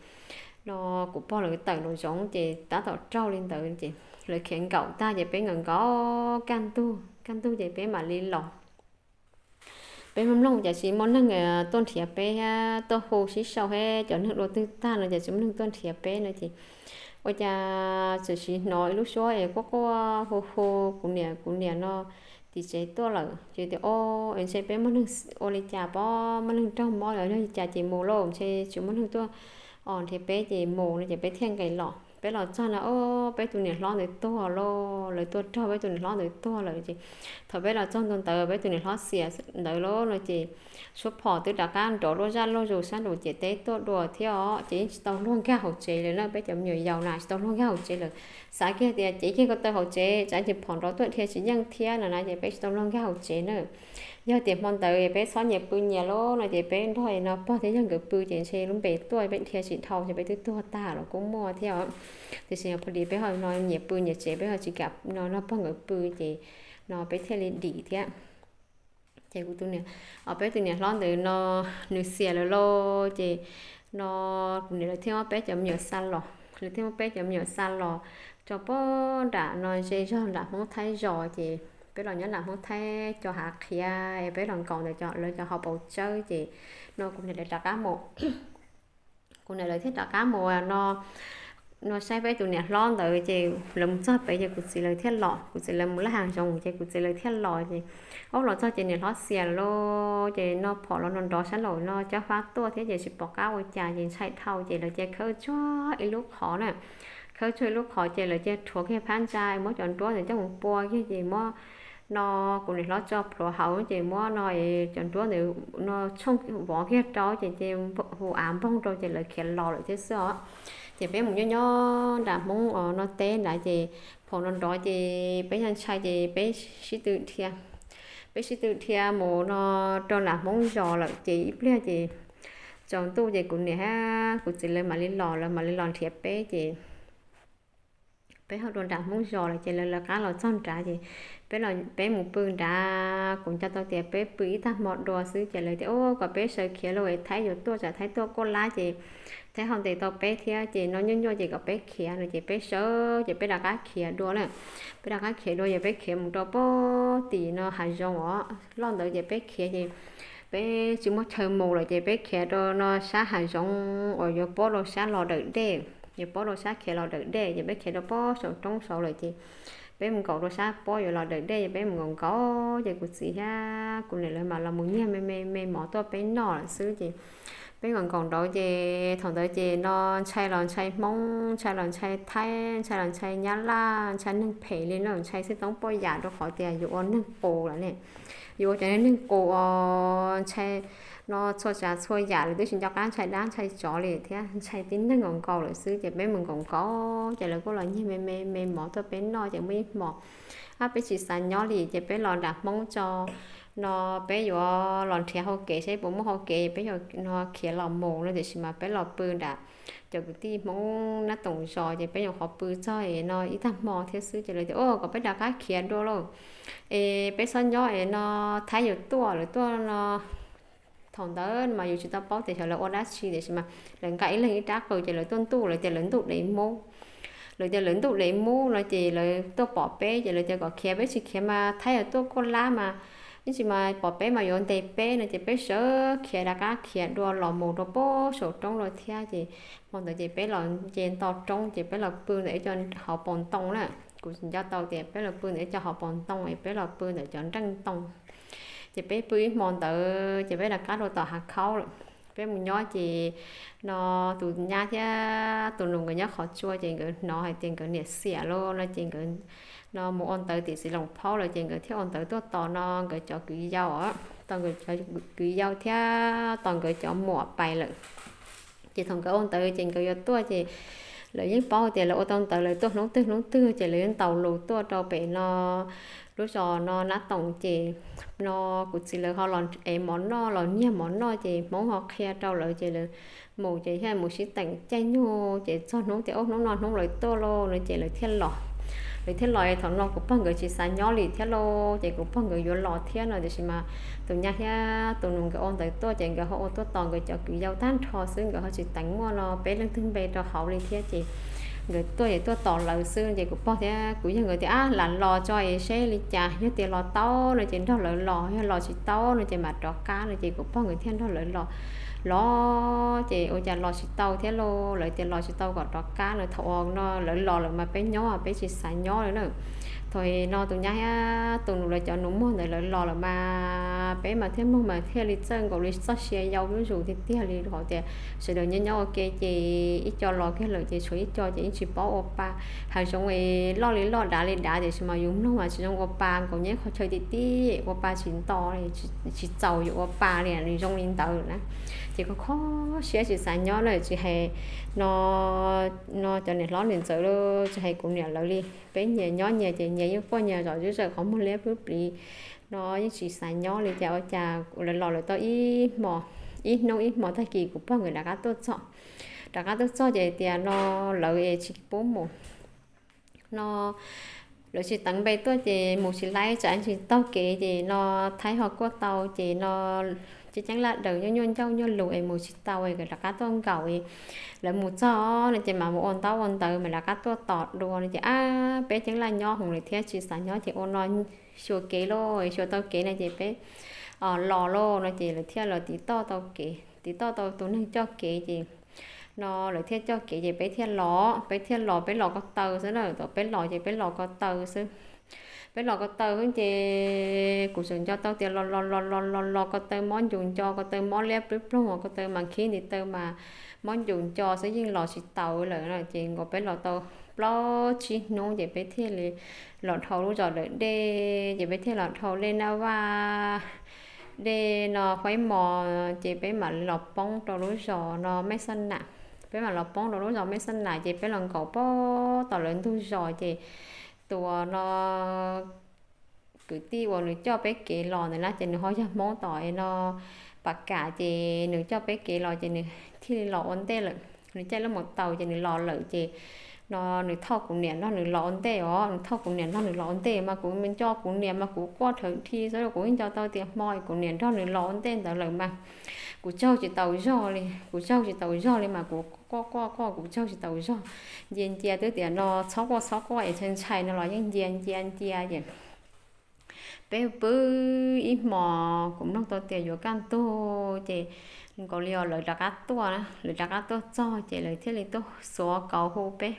no kuv pog lawv tawm nraum zoov ces tab tom raug li ntawd ces lawv khiav nkaum tag ces peb nkaum nkaum kaj ntug, kaj ntug ces peb mam li los. Peb mloog mloog cas tsis muaj neeg tuaj nrhiav peb thiab, tuaj hu sib sau thiab cov neeg dua twg tag no cas tsis muaj neeg tuaj nrhiav peb no ces ua cas txawm sim hnov ib lub suab es quaj quaj hu hu kuv niam kuv niam no tim tsev tuaj lawm ces tias o, es ntshe peb muaj neeg ua li cas pob, muaj neeg raug mob los yog li cas ces mus lauj, ntshe tsis muaj neeg tuaj os nrhiav peb ces mus no ces peb thiaj nqis los. Peb los txog no o, peb tus niam hlob ntawd tuag lauj, lawv tua raug peb tus niam hlob ntawd tuag lawm ces thaum peb los txog ntua ntawd peb tus niam hlob xiam ntawd lauj no ces suab phom twb rov qab nrov luaj zaj luaj zus sab nraum ciam teb tuaj dua thiab os ces yeej tsis tau luag nkag hauv tsev lawm na, peb cov me nyuam yaus na tsis tau luag nkag hauv tsev lawm. Xav kiag tias cev kiag ko taw hauv tsev tsam ces phom nrov tuaj dhia tsis yeej thiab no na ces peb tsis tau luag nkag hauv tsev na. Yog tias hmo ntawd peb txhob nyias pw nyias lauj no ces peb nrog no pog thiab yawg nkawd pw ces ntshe lub npe tuaj peb dhia tsis dhau ces peb twb tuag tag los kuj muaj thiab os. Tiam sis pho dis peb ho no nyias pw nyias tsev peb ho tsis kam no nrog pog nkawd pw ces no peb thiaj li dim thiab. Ces kuv tus niam, peb tus niam hlob ntawd no nws xiam lawm lauj ces no kuv niam lawv thiaj muab peb cov me nyuam xa los, lawv thiaj muab peb cov me nyuam xa los rau pog nram no ze zog nram Hmoob Thaib zos ces peb los nyob nram Hmoob Thaib cov hav qhiav es peb los nkaum ntawm lawv cov hauv paus tsawb ces no kuv niam lawv rov qab mus, kuv niam lawv thiaj rov qab mus no no saib peb tus niam hlob ntawd ces lawv mus txog pem ces kuv txiv lawv thiaj los, kuv txiv lawv mus laj hav zoov ces kuv txiv lawv thiaj los ces ob los txog ces niam hlob xiam lawm lauj ces no phom los nrov nrov sab nraum no cob fab tuaj thiab ces tsis pom qab ua cas ces ntshai dhau ces lawv cia khawb tsuag ib lub qhov na, khawb tsuag ib lub qhov ces lawv cia rhuav kiag phab ntsa muab cov nruab ntawd coj mus pua kiag ces muab no kuv niam hlob tso plhuav hauv ces muab no cov nruab ntawd no tshooj vov kiag rau ces ces hu av npoog rau ces lawv khiav los lawm thiab xwb os. Ces peb mus nyob nyob nram Hmoob no teb nrad ces phom nrov nrov ces peb ntshai ces peb sib tw dhia, peb sib tw dhia mus no rau nram Hmoob zos lawm ces ib pliag ces tsaus ntuj ces kuv niam thiab kuv txiv lawv mam li los, lawv mam li los nrhiav peb ces peb ho dua nram Hmoob zos lawm ces lawv lawv qab los txog nrad ces peb, peb mus pw nrad, kuv nco tau tias peb pw ib tag hmo dua xwb ces lawv tias o kom peb sawv khiav lauj es Thaib yuav tuaj tsam Thaib tuaj kuaj lab ces Thaib ho ntes tau peb thiab ces no nyuaj nyuaj ces kom peb khiav no ces peb sawv ces peb rov qab khiav dua na. Peb rov qab khiav dua ces peb khiav mus rau pem tim no hav zoov os loj ntawd ces peb khiav ces peb tsis muaj chaw mus lawm ces peb khiav rau no sab hav zoov uas yuav pob rau sab los dawm dej, yuav pob rau sab khiav los dawm dej ces peb khiav rau pob saum roob saud lawm ces peb mus nkaum rau sab pob yuav los dawm dej ces peb mus nkaum nkaum ces kuv txiv thiab kuv niam lawv mam los mus nyiag me me me mov tuaj peb noj lawm xwb ces peb nkaum nkaum nraud ces thaum ntawd ces no ntshai los ntshai Hmoob, ntshai los ntshai Thaib, ntshai los ntshai Nyab Laj, ntshai neeg phem li no, ntshai xwb toob poj yam rau qhov tias yuav ua neeg qus lawm ne. Yuav ua cov neeg qus os, ntshai no txhua tsav txhua yam lawm twb tsis nco qab ntshai dab ntshai tsov li thiab, ntshai tib neeg nkaus nkaus lawm xwb ces peb mus nkaum nkaus ces lawv kuj los nyiag me me me mov tuaj peb noj ces muaj ib hmos ab peb tsis xav nyob li ces peb los nram Hmoob tso no peb yuav los nrhiav hau kev saib puas muaj hau kev peb yuav no khiav los mus no tiam sis mas peb los pw nram cov kwv tij Hmoob nab toom zos ces peb nyuam qhuav pw txog es no ib tag hmo thiab xwb ces lawv tias o kom peb rov qab khiav dua lauj es peb txhob nyob es no Thaib yuav tuaj lawv tuaj no. Thaum ntawd mas yus tsis tau paub tias xyov lawv ua dab tsi tiam sis mas lawv nqa ib leeg ib rab qws ces lawv tuaj ntuj lawv tias lawv ntuj dev mub. Lawv tias lawv ntuj dev mub no ces lawv tuaj pom peb ces lawv tias kom khiav peb tsis khiav mas Thaib yuav tuaj kuaj lab mas ib ntsis mas pom peb mas yuav ntes peb no ces peb sawv khiav rov qab khiav dua los mus rau pem saum roob lawm thiab. Ces hmo ntawd ces peb los nce nto roob ces peb los pw ntawm ib co hauv paus ntoo na. Kuv nco tau tias peb los pw ntawm ib co hauv paus ntoo es peb los pw ntawm cov nreej ntoo. Ces peb pw ib hmo ntawd ces peb rov qab rau tom hav khaub lawm. Peb mus nyob ces no tus nyab thiab tus nus nkawd nyob qhov tsua ces nkawd hnov hais tias nkawd niam xiam lawm no ces nkawd no mus ua ntawv tim Xis Loos Phaub lawm ces nkawd thiaj ua ntawv tuaj tos no nkawd cov kwv yau, tos nkawd cov kwv yau thiab tos nkawd cov muam pais lawm. Ces thaum nkawd ua ntawv ces nkawd yuav tuaj ces lawv yeej paub tias lawv ua tau ntawv lawv tuaj hnub twg hnub twg ces lawv yuav ntaus lus tuaj rau pem no lub zos no Nab Toom ces no kuv txiv lawv ho los ev mov noj los nyiag mov noj ces Hmoob ho qhia rau lawv ces lawv mus ces thiaj mus sib teem caij nyoog ces txog hnub tias ub hnub no hnub lawv tuaj lauj no ces lawv thiaj los. Lawv thiaj los es thaum no kuv pog nkawd tsis xav nyob li thiab lauj ces kuv pog nkawd yuav los thiab no tiam sis mas tus nyab thiab tus nus nkawd ua ntawv tuaj ces nkawd ho ua tuaj tos nkawd cov kwv yau tag nrho xwb nkawd ho tsis teev muaj no peb leej twg npe rau hauv li thiab ces nkawd tuaj ces tuaj tos lawv xwb ces kuv pog thiab kuv yawg nkawd tias ab lam los tso es seb li cas yog tias los tau no ces nrog lawv los yog los tsis tau no ces mam rov qab no ces kuv pog nkawd thiaj nrog lawv los. Los ces ua cas los tsis tau thiab lauj lawv tias los tsis tau kom rov qab no thaum uas no lawv los lawm mas peb nyob peb tsis xav nyob li na. Thaum no tus nyab thiab tus nus lawv cov nus muag ntawd lawv los lawm mas peb mas thiaj mloog mas thiaj li txawj nkaus li txoj sia yau zuj zus tiag tiag li hais tias sawv daws nyob nyob ua ke ces ib co los kiag lawm ces tshuav ib co ces yeej tsis paub ua pa. Hav zoov es loj li loj dav li dav tiam sis mas yus mloog mas tsis zoo ua pa nkaus nyob qhov chaw tib tib ua pa tsis nto, tsis txaus yus ua pa li zoo li ntawd na. Ces kho kho siab tsis xav nyob na tsis hais no no cov niam hlob niam ntxawm tsis hais kuv niam lawv li peb nyias nyob nyias ces nyias yeej quaj nyias zom zuj zawm qhov muag liab pwb pliv no yeej tsis xav nyob li ces ua cas lawv los lawv tau ib hmo ib hnub ib hmo tag kis kuv pog nkawd rov qab tuaj txog. Rov qab tuaj txog ces tias no lawv es tsis pub mus no lawv tsis teev npe tuaj ces mus tsis laib tsam tsis taug kev ces no Thaib ho kuaj tau ces no ceeb ceeb laj daws nyuaj nyuaj ncauj nyuaj lus es mus tsis tau es nkawd rov qab tuaj nkaum es lawv mus txog no ces mam mus ua ntaub ua ntawv mam rov qab tuaj tos dua no ces ab peb ceeb laj nyob hauv lawm thiab tsis xav nyob ces ua no xyuas kev lauj, xyuas tau kev no ces peb los lauj no ces lawv thiaj los tiv toj tau kev, tiv toj tau tus neeg coj kev ces no lawv thiaj coj kev ces peb thiaj los, peb thiaj los peb los ko taw xwb na, thaum peb los ces peb los ko taw xwb. Peb los ko taw xwb ces kuv tseem nco tau tias los los los los los los ko taw mob ncus nco, ko taw mob liab ploog ploog, ko taw mas khib ntiv taw mas mob ncus nco xwb yeej los tsis taus lawm no ces nkaus peb los tau plaub tsib hnub ces peb thiaj li los dhau lub zos Dawm Dej ces peb thiaj los dhau Dej Naj Vaj, Dej no Huaib Mos ces peb mam los poob rau lub zos no Mej Xaj Nam. Peb mam los poob rau lub zos Mej Xaj Nam ces peb los nkaum poob tom lawv ntug zos ces tus uas no kwv tij uas nws coj peb kev los ntawd na ces nws ho yog Hmoob tom no Pas Kam ces nws coj peb kev los ces nws thiaj li los ua ntej lawm. Nws caij lub mus taus ces nws los lawm ces no nws thauj kuv niam nrog nws los ua ntej os, nws thauj kuv niam nrog nws los ua ntej mas kuv nco kuv niam mas kuv quaj rhawv dhi xwb, kuv nco tau tias hmo kuv niam nrog nws los ua ntej ntawd lawm mas kuv tsaug tsis taus zog li, kuv tsaug tsis taus zog li mas kuv quaj quaj quaj kuv tsaug tsis taus zog. Ncia ncia twb tias no txhob quaj txhob quaj es ntshai ntshai no los yeej ncia ncia ncia ces peb pw ib hmos kuv mloog tau tias yuav kaj ntug ces nkaus li os lawv rov qab tuaj na, lawv rov qab tuaj txog ces lawv thiaj li tuaj xuav kauv hu peb.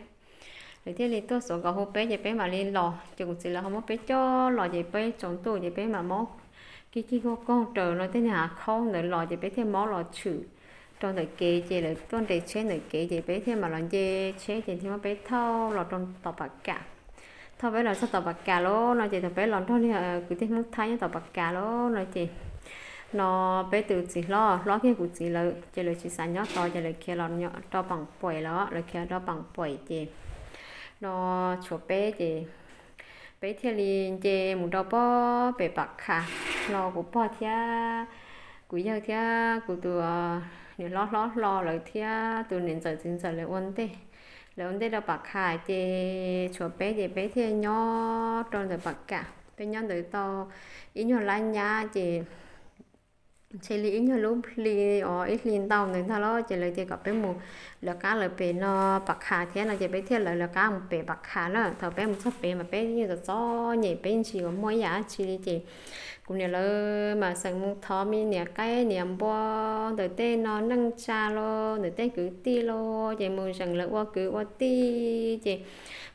Lawv thiaj li tuaj xuav kauv hu peb ces peb mam li los ces kuv txiv lawv ho muab peb coj los ces peb tsaus ntuj ces peb mam mob kig kig kog kog raws no tej niag hav khaub ntawd los ces peb thiaj mob los tshwm rau ntawm kev ces lawv tuaj nres tsheb ntawm kev ces peb thiaj mam los nce tsheb ces thiaj muab peb thauj los rau tom Pas Kam. Thauj peb los txog tom Pas Kam lauj no ces thaum peb los nrog li kwv tij Hmoob Thaib nyob tom Pas Kam lauj no ces no peb tus txiv hlob hlob kiag kuv txiv lawv ces lawv tsis xav nyob tod ces lawv khiav los rau Paam Puam lawm, lawv khiav rau Paam Puam ces no tshuav peb ces peb thiaj li nce mus rau pem Pas Kam no kuv pog thiab kuv yawg thiab kuv tus niam hlob hlob hlo lawv thiab tus niam ntxawm txiv ntxawm lawv ua ntej. Lawv ua ntej rau Pas Kam ces tshuav peb ces peb thiaj nyob rau ntawm Pas Kam, peb nyob ntawd tau ib nyuag lab nyab ces ntshe li ib nyuag lub hli os ib hli ntau ntawd ntag lauj ces lawv tias kom peb mus lawv qab lawv pem no Pas Kam thiab no ces peb thiaj lawv lawv qab mus pem Pas Kam na. Thaum peb mus txog pem mas peb yeej txom txom nyem peb yeej tsis muaj ib yam dab tsi li ces kuv niam lawv mam xeem mus thov me niam qaib niam npua ntawm tej no neej tsa los ntawm tej kwv tij los ces mus zeem lawv ua kwv ua tij ces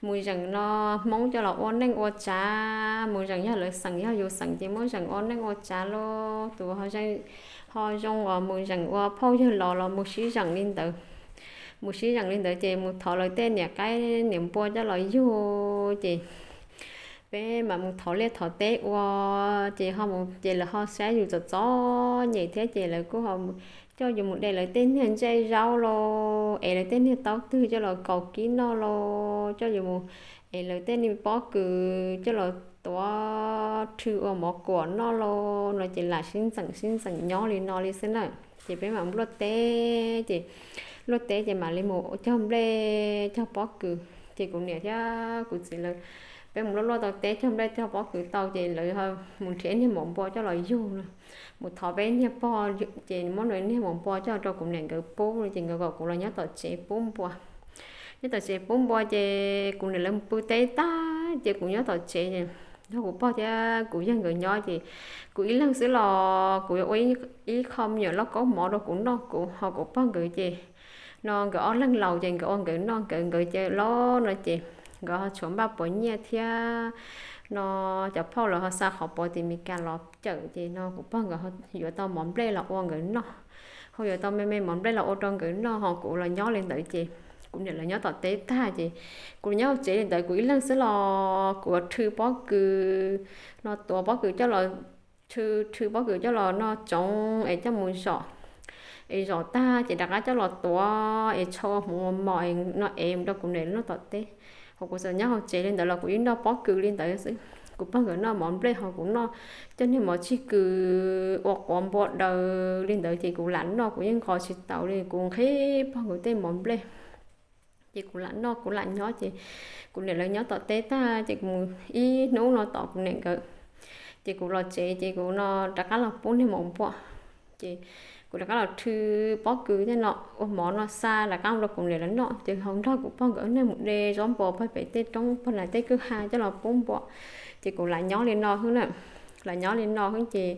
mus zeem no Hmoob coj los ua neej ua tsav, mus zeem yog lawv xeem yog yus xeem ces muab zeem ua neej ua tsav los tus ho zoo os mus zeem ua phauj yawg los los mus sib zeem li ntawd. Mus sib zeem li ntawd ces mus thov lawv tej niam qaib niam npua coj los yug ces peb mam mus thov liaj thov teb ua ces ho mus ces lawv ho saib yus txom txom nyem thiab ces lawv kuj ho coj yus mus de lawv tej niag ntsej zaub los es lawv tej niag taub twg coj los kaus kib noj los coj yus mus es lawv tej niag pob kws coj los tuav rhw ua mov kuam noj los no ces lam sib ntxeem sib ntxeem nyob li no li xwb na. Ces peb mam mus luaj teb ces luaj teb ces mam li mus cog nplej cog pob kws ces kuv niam thiab kuv txiv lawv peb mus luaj luaj tau teb cog nplej cog pob kws tau ces lawv mus nrhiav niag maum npua coj los yug no. Mus thov peb niag pog ces muab niag maum npua coj rau kuv niam nkawd pub no ces nkawd kom kuv los nyob tom tsev pub npua. Nyob tom tsev pub npua ces kuv niam lawv mus pw teb tag ces kuv nyob tom tsev ces yog kuv pog thiab kuv yawg nkawd nyob ces kuv ib leeg xwb los kuv yuav ua ib qho me nyuam lauj kaub mov rau kuv noj kuv ho kuv pog nkawd ces no nkawd ob leeg laus ces nkawd ua nkawd noj nkawd nkawd ces los no ces nkawd ho tshuav npaj puav nyiaj thiab no cov phauj lawv ho xa qhov puav tim Meskas los cawm ces no kuv pog nkawd ho yuav tau mov nplej los ua nkawd noj, ho yuav tau me me mov nplej los ua rau nkawd noj ho kuv los nyob li ntawd ces kuv niam lawv nyob tom teb tag ces kuv los nyob hauv tsev li ntawd kuv ib leeg xwb los kuv rhw pob kws no tuav pob kws coj los rhw rhw pob kws coj los no tsoov es coj mus zom es zom tag ces rov qab coj los tuav es tshau ua hmoov ua mos no es mus rau kuv niam lawv noj tom teb. Ho kuv txawm nyob hauv tsev li ntawd los kuv yeej noj pob kws li ntawd xwb. Kuv pog nkawd noj mov nplej ho kuv noj cov niag mov txij kws ua quav npua daws li ntawd ces kuv lam noj kuv yeej nqos tsis taus li kuv nqhis pog nkawd tej mov nplej. Ces kuv lam noj kuv lam nyob ces kuv niam lawv nyob tom teb tag ces kuv mus ib hnub no tom kuv niam nkawd ces kuv los tsev ces kuv no rov qab los pub niag maum npua ces kuv rov qab los rhw pob kws tej no ua mov no xa rov qab rau kuv niam lawv noj ces ho nrog kuv pog nkawd niag mus de zaub npua pag pem tej roob pag nas tej kwj ha coj los pub npua. Ces kuv lam nyob li no xwb na, lam nyob li no xwb ces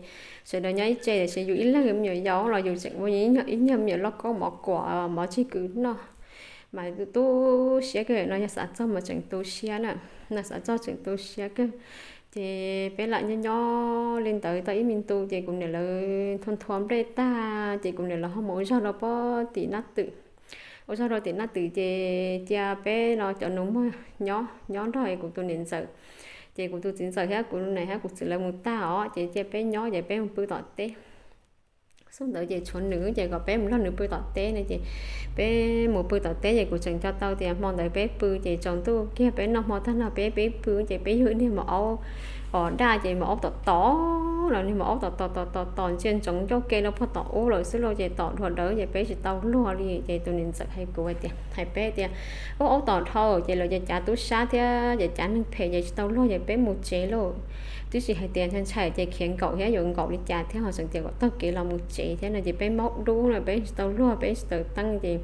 sawv daws nyob ib tse tiam sis yus ib leeg me nyuam yaus los yus tseem ua ib nyuag me nyuam lauj kaub mov kuam mov txij kws noj mas tu siab kawg no yog xav txog mas tseem tu siab na, no xav txog tseem tu siab kawg. Ces peb lam nyob nyob li ntawd tau ib me ntu ces kuv niam lawv nthua nthua nplej tag ces kuv niam lawv ho mus ua zog rau pob tim Nab Twm. Ua zog rau tim Nab Twm ces cia peb no cov nus muag nyob nyob nrog kuv tus niam ntxawm. Ces kuv tus txiv ntxawm thiab kuv niam thiab kuv txiv lawv mus tag os ces cia peb nyob ces peb mus pw tom teb. Xub ntawd ces tshuav nws ces kom peb mus nrog nws pw tom teb no ces peb mus pw tom teb ces kuv tseem nco tau tias hmo ntawd peb pw ces tsaus ntuj kiag peb noj hmo tag no peb peb pw ces peb yug niag maum aub os daj ces maum aub tom tom los niag maum aub tom tom tom tom tom ntsia ntsoov ncauj ke rau puag tom ub lawm xwb lauj ces tom dhuav dawv ces peb tsis tau luag li ces tus niam ntxawm hais kuv hais tias hais peb tias ub aub tom dhau ces lawv ces cav tub sab thiab ces cav neeg phem ces tsis tau luag ces peb mus tsev lauj. Twb tsis hais tias ntshai ntshai ces khiav nkaum thiab yuav nkaum li cas thiab ho tseem tias kom taug kev los mus tsev thiab no ces peb maub dub no peb tsis tau luag peb tsis tau teeb ces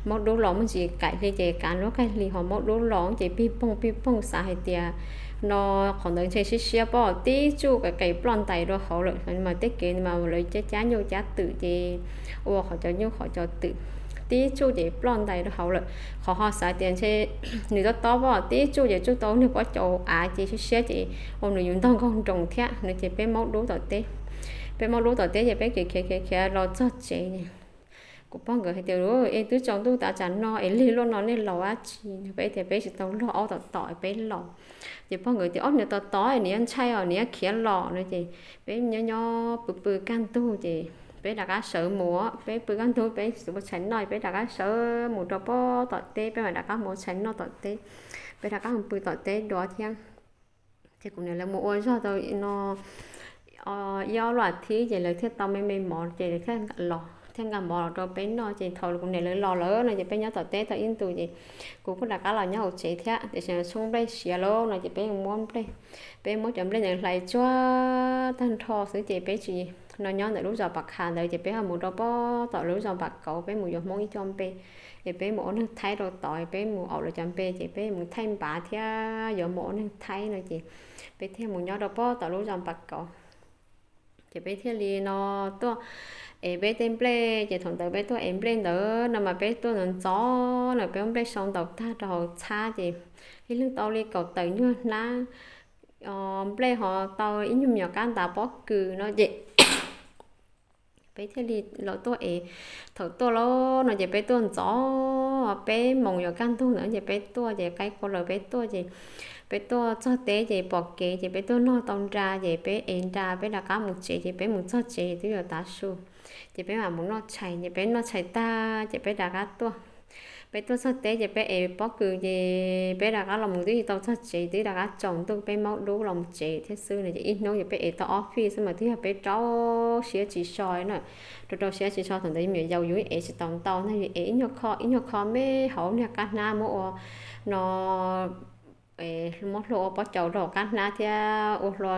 maub dub los muaj ntsis kaim hli ces kav lub qaij hli ho maub dub los ces pij poog pij poog xav hais tias no qhov ntawd ntshe siab siab pob tib tsuj qis qis ploj ntais rau hauv lawm mas tej kev mas lawv cab cab nyuj cab twm ces ua qhov cov nyuj qhov cov twm tib tsuj ces ploj ntais rau hauv lawm. Qhov ho xav tias ntshe nws tob tob pob tib tsuj ces tsuj tau niag pob cau av ces siab siab ces ua nws yuav ntog nkaug nroos thiab no ces peb maub dub tom teb. Peb maub dub tom teb ces peb khiav khiav khiav khiav los txog tsev. Kuv pog nkawd hais tias es twb tsaus ntuj tas tsam no es lig luaj no nej laus dab tsi no peb tias peb tsis tau luag aub tom tom peb los. Ces pog nkawd tias ob niag tom tom nws yuav ntshai os nws yuav khiav los no ces peb nyob nyob pw pw kaj ntug ces peb rov qab sawv mus peb pw kaj ntug peb tsis muaj tshais noj peb rov qab sawv mus rau pob tom teb peb mam rov qab mus ua tshais noj tom teb. Peb rov qab mus pw tom teb dua thiab. Ces kuv niam lawv mus ua zog tau no ib ob lub as thiv ces lawv thiaj tau me me mov ces lawv thiaj los thiaj nqa mov los rau peb noj ces thaum kuv niam lawv los lawm no ces peb nyob tom teb tau ib ntus ces kuv kuj rov qab los nyob hauv tsev thiab tiam sis tshoob nplej siav lawm no ces peb muab nplej, peb muab cov nplej ntawd hlais tsuag tag nrho xwb ces peb tsis no nyob ntawm lub zos Pas Khas ntawd ces peb ho mus rau pob tom lub zos Pas Kauv peb mus yuav Hmoob ib co npe es peb mus ua neeg Thaib rau tod peb mus aum lawv cov npe ces peb mus thaij npav thiab yuav mus ua neeg Thaib no ces peb thiaj mus nyob rau pob tom lub zos Pas Kauv. Ces peb thiaj li no tuaj ev peb tej nplej, ces thaum ntawd peb tuaj ev nplej ntawd no mas peb tuaj ntxov ntxov no, peb muab nplej sau ntaus tag rau hauv txhab ces ib leeg tau li kaum tawm nyuag hnab nplej ho tau ib nyuag me nyuam kab ntav pob kws no ces peb thiaj li los tuaj ev. Thaum tuaj los no ces peb tuaj ntxov, peb moos yuav kaj ntug ntawd ces peb tuaj ces qaib qua lawm peb tuaj ces peb tuaj txog teb ces pom kev ces peb tuaj noj tau nra ces peb ev nra peb rov qab mus tsev ces peb mus txog tsev twb yuav tav su. Ces peb mam mus noj tshais ces peb noj tshais tag ces peb rov qab tuaj. Peb tuaj txog teb ces peb ev pob kws ces peb rov qab los mus twb tsis tau txog tsev twb rov qab tsaus ntuj peb maub dub los mus tsev thiab xwb no ces ib hnub ces peb ev tau ob fij xwb mas twb yog peb rau siab tsis so na. Rau rau siab tsis so thaum ntawd me nyuam yaus yus ev tsis tau ntau ntag, yus ev ib nyuag kho ib nyuag kho me hauv niag qab hnab muab ua no muab hlua ua pob caus rau hauv qab hnab thiab ua hlua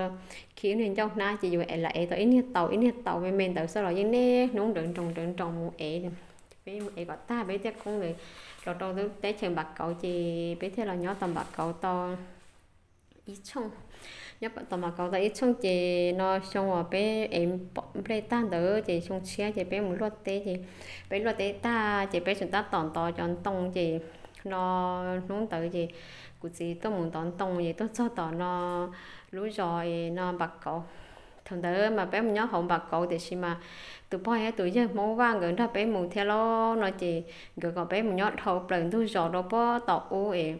khi niag ncauj hnab ces yus lam ev tau ib niag taus ib niag taus me me ntawd xwb los yeej niaj hnub nrawv nroos nrawv nroos mus ev. Peb mus ev kom tag peb thiaj koob ntawd los rau teb chaws Npam Kauv ces peb thiaj los nyob tau Npam Kauv tau ib tshooj. Nyob tau Npam Kauv tau ib tshooj ces no xyoo uas peb ev nplej tag ntawd ces xyoo tshiab ces peb mus luaj teb ces peb luaj teb tag ces peb tseem tab tom ntov cov ntoo ces no hnub ntawd ces kuv txiv tuaj mus ntov ntoo ces tuaj txog tom no lub zos no Npam Kauv. Thaum ntawd mas peb mus nyob hauv Npam Kauv tiam sis mas tus pog thiab tus yawg Hmoob Vaj nkawd nrog peb mus thiab lauj no ces nkawd kom peb mus nyob dhau plaws ntug zos rau pob tom ub es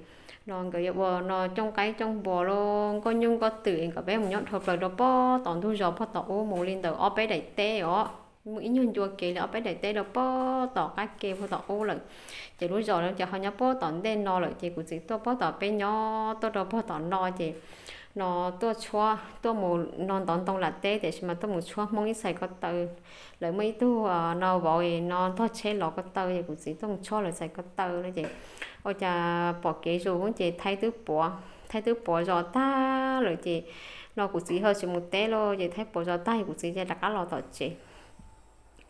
no nkawd yuav ua no cooj qaib cooj npua los nkauj nyuj nkauj twm es kom peb mus nyob dhau plaws rau pob tom ntug zos pob tom ub mus li ntawm ob peb daim teb os. Mus ib nyuag ncua kev li ob peb daim teb rau pob tom qab ke pob tom ub lawm. Ces lub zos no ces ho nyob pob tom ntej no lawm ces kuv txiv tuaj pob tom peb nyob tuaj rau pob tom no ces no tuaj tshuab tuaj mus no ntov ntoo lam teb tiam sis mas tuaj mus tshuab Hmoob ib txhais ko taw. Lawv muaj ib tug no vauv no ntog tsheb los ko taw ces kuv txiv tuaj mus tshuab lawv txhais ko taw no ces ua cas pom kev zus ces thaib twb puav, thaib twb puav zos tag lawm ces no kuv txiv ho tsis mus teb lauj ces thaib puav zos tag ces kuv txiv ces rov qab los tom tsev.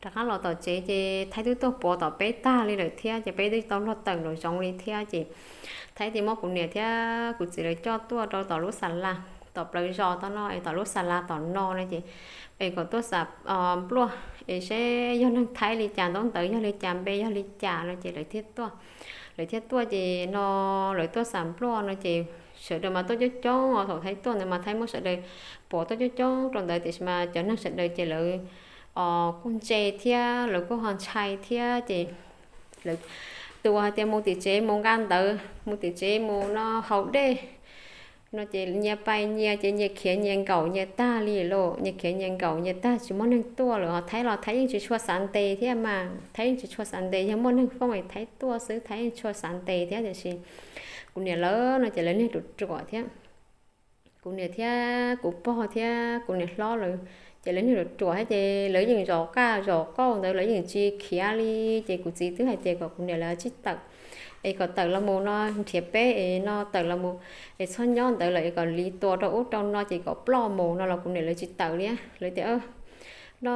Rov qab los tom tsev ces thaib twb tuaj puav tom peb tag li lawm thiab ces peb twb tau luag tawm nraum zoov li thiab ces thaib thiaj muab kuv niam thiab kuv txiv lawv coj tuaj rau tom lub xa las tom plawv zos tom no es tom lub xa las tom no no ces es kom tuaj xam npluaj es seb yog neeg thaib li cas ntaub ntawv yog li cas npe yog li cas no ces lawv thiaj tuaj. Lawv thiaj tuaj ces no lawv tuaj xam npluaj no ces sawv daws mas tuaj coob coob os, thaum thaib tuaj ntawd mas thaib muab sawv daws puav tuaj coob coob rau ntawd tiam sis mas cov neeg sawv daws ces lawv kuj ntse thiab lawv kuj ho ntshai thiab ces lawv tus uas hais tias mus tim tsev mus nqa ntawv mus tim tsev mus no haus dej no ces nyias pais nyias ces nyias khiav nyias nkaum nyias tag li lauj, nyias khiav nyias nkaum nyias tag tsis muaj neeg tuaj lawm os. Thaib los thaib yeej tsis tshua xav ntes thiab mas thaib yeej tsis tshua xav ntes, yog muaj neeg foob es thaib tuaj xwb thaib yeej tshua xav ntes thiab tiam sis kuv niam lawv no ces lawv niag ruam ruam thiab. Kuv niam thiab kuv pog thiab kuv niam hlob lawv ces lawv niag ruam ruam thiab ces lawv yeej zom qaj zom qauj ntawd lawv yeej tsis khiav li. Ces kuv txiv twb hais tias kom kuv niam lawv tsis tawm es kom tawm los mus no nrhiav peb es no tawm los mus es txhob nyob ntawd lawm es kom liv tua rau ub rau no ces kom ploj mus no los kuv niam lawv tsis tawm li. Lawv tias no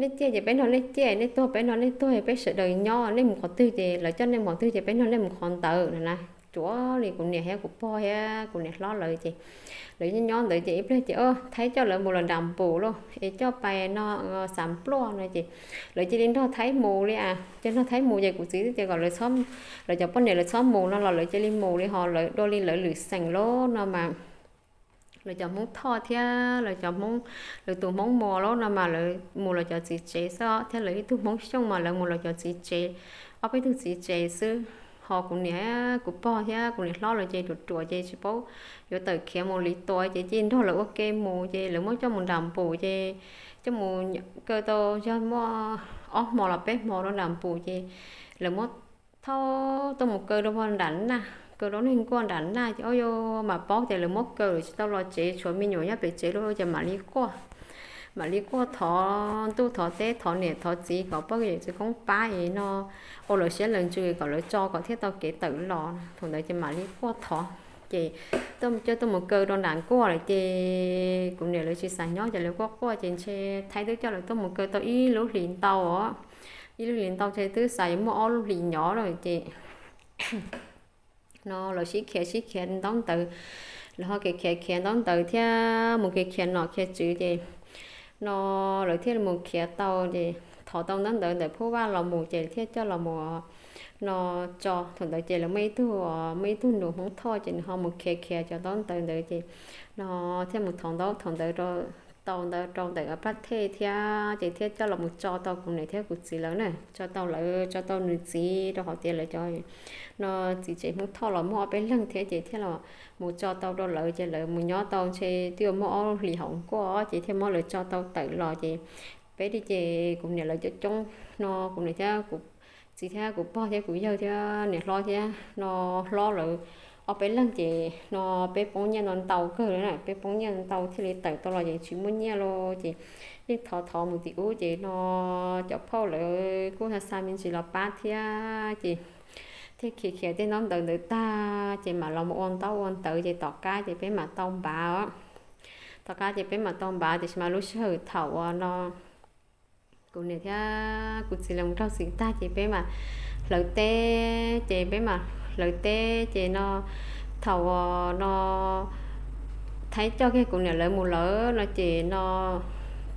nej ciaj ces peb nrog nej ciaj, nej tuag peb nrog nej tuag, peb sawv daws nyob, nej mus qhov twg ces lawv coj nej mus qhov twg ces peb nrog nej mus qhov ntawd no na. Cuav li kuv niam thiab kuv pog thiab kuv niam hlob lawv ces lawv nyob nyob ntawd ces ib pliag ces thaib coj lawv mus los nram npum lauj es coj pais no xam npluaj no ces lawv cia li nrog thaib mus li a, ces nrog thaib mus ces kuv txiv twb tias kom lawv, lawv cov poj niam lawv txhob mus no los lawv cia li mus li ho lawv dua li lawv lwm xeem lauj no mas lawv cov Hmoob Thoj thiab lawv cov Hmoob, lawv tus Hmoob Muas lauj no mas lawv mus lawv cov txiv tsev xwb thiab lawv ib tug Hmoob Xyooj mas lawv mus lawv cov txiv tsev, ob peb tug txiv tsev xwb. Ho kuv niam, kuv pog thiab kuv niam hlob lawv ces ruam ruam ces tsis paub yuav tawm khiav mus li tua ces cia nrog lawv ua ke mus ces lawv muab coj mus nram npum ces coj mus kaw tau yog muaj ob hmo los peb hmo rau nram npum ces lawv muab thauj tuaj mus kaw rau nram naj, kaw rau neeg nkuaj nram naj ces ua yuav mas paub tias lawv muab kaw lawm tsis tau los tsev, tshuav me nyuam nyob pem tsev lauj ces mam li quaj, mam li quaj thov ntuj thov teb thov niam thov txiv kom poj yawm txiv koob pab es no ua lawv siab lawv ntsws kom lawv tso kom thiaj tau kev tawm los. Thaum ntawd ces mam li quaj thov ces tuaj coj tuaj mus kaw rau nram nkuaj lawm ces kuv niam lawv tsis xav nyob ces lawv quaj quaj ces ntshe thaib twb coj lawv tuaj mus kaw tau ib lub hlis ntau os, ib lub hlis ntau ces twb xav yuav muaj ob lub hlis nyob lawm ces no lawv sib khiav sib khiav ntaub ntawv, lawv ho khiav khiav khiav ntaub ntawv thiab mus khiav khiav nom khiav tswv ces no lawv thiaj mus khiav tau ces thov tau ntaub ntawv ntawm Phub Vaj los mus ces thiaj coj los mus no tso. Thaum ntawd ces lawv muaj ib tug, muaj ib tug nus Hmoob Thoj ces nws ho mus khiav khiav cov ntaub ntawv ntawd ces no thiaj mus thov ntaub thov ntawv rau, tau ntawv rau ntawm Paj Thej thiab ces thiaj coj los mus tso tau kuv niam thiab kuv txiv lawv na, tso tau lawv, tso tau nws txiv rau hauv tias lawv cov no txiv tsev Hmoob Thoj los muaj ob peb leeg thiab ces thiaj los mus tso tau rau lawv ces lawv mus nyob tau ntshe twb yuav muaj ob hlis hauv nkuaj ces thiaj muab lawv tso tau tawm los ces peb li ces kuv niam lawv coob coob no, kuv niam thiab kuv txiv thiab kuv pog thiab kuv yawg thiab niam hlob thiab no hlob lawv ob peb leeg ces no peb poob nyiaj no ntau kawg li na, peb poob nyiaj ntau thiaj li tawm tau los ces tsis muaj nyiaj los ces yeej thov thov mus tim ub ces no cov phauj lawv kuj xa xa me ntsis los pab thiab ces thiaj khiav khiav tej ntaub ntawv ntawd tag ces mam los mus ua ntaub ua ntawv ces tom qab ces peb mam tau npav. Tom qab ces peb mam tau npav tiam sis mas lub sij hawm thaum uas no kuv niam thiab kuv txiv lawv mus raug txim tag ces peb mam hlawv teb ces peb mam hlawv teb ces no thaum uas no Thaib coj kiag kuv niam lawv mus lawm no ces no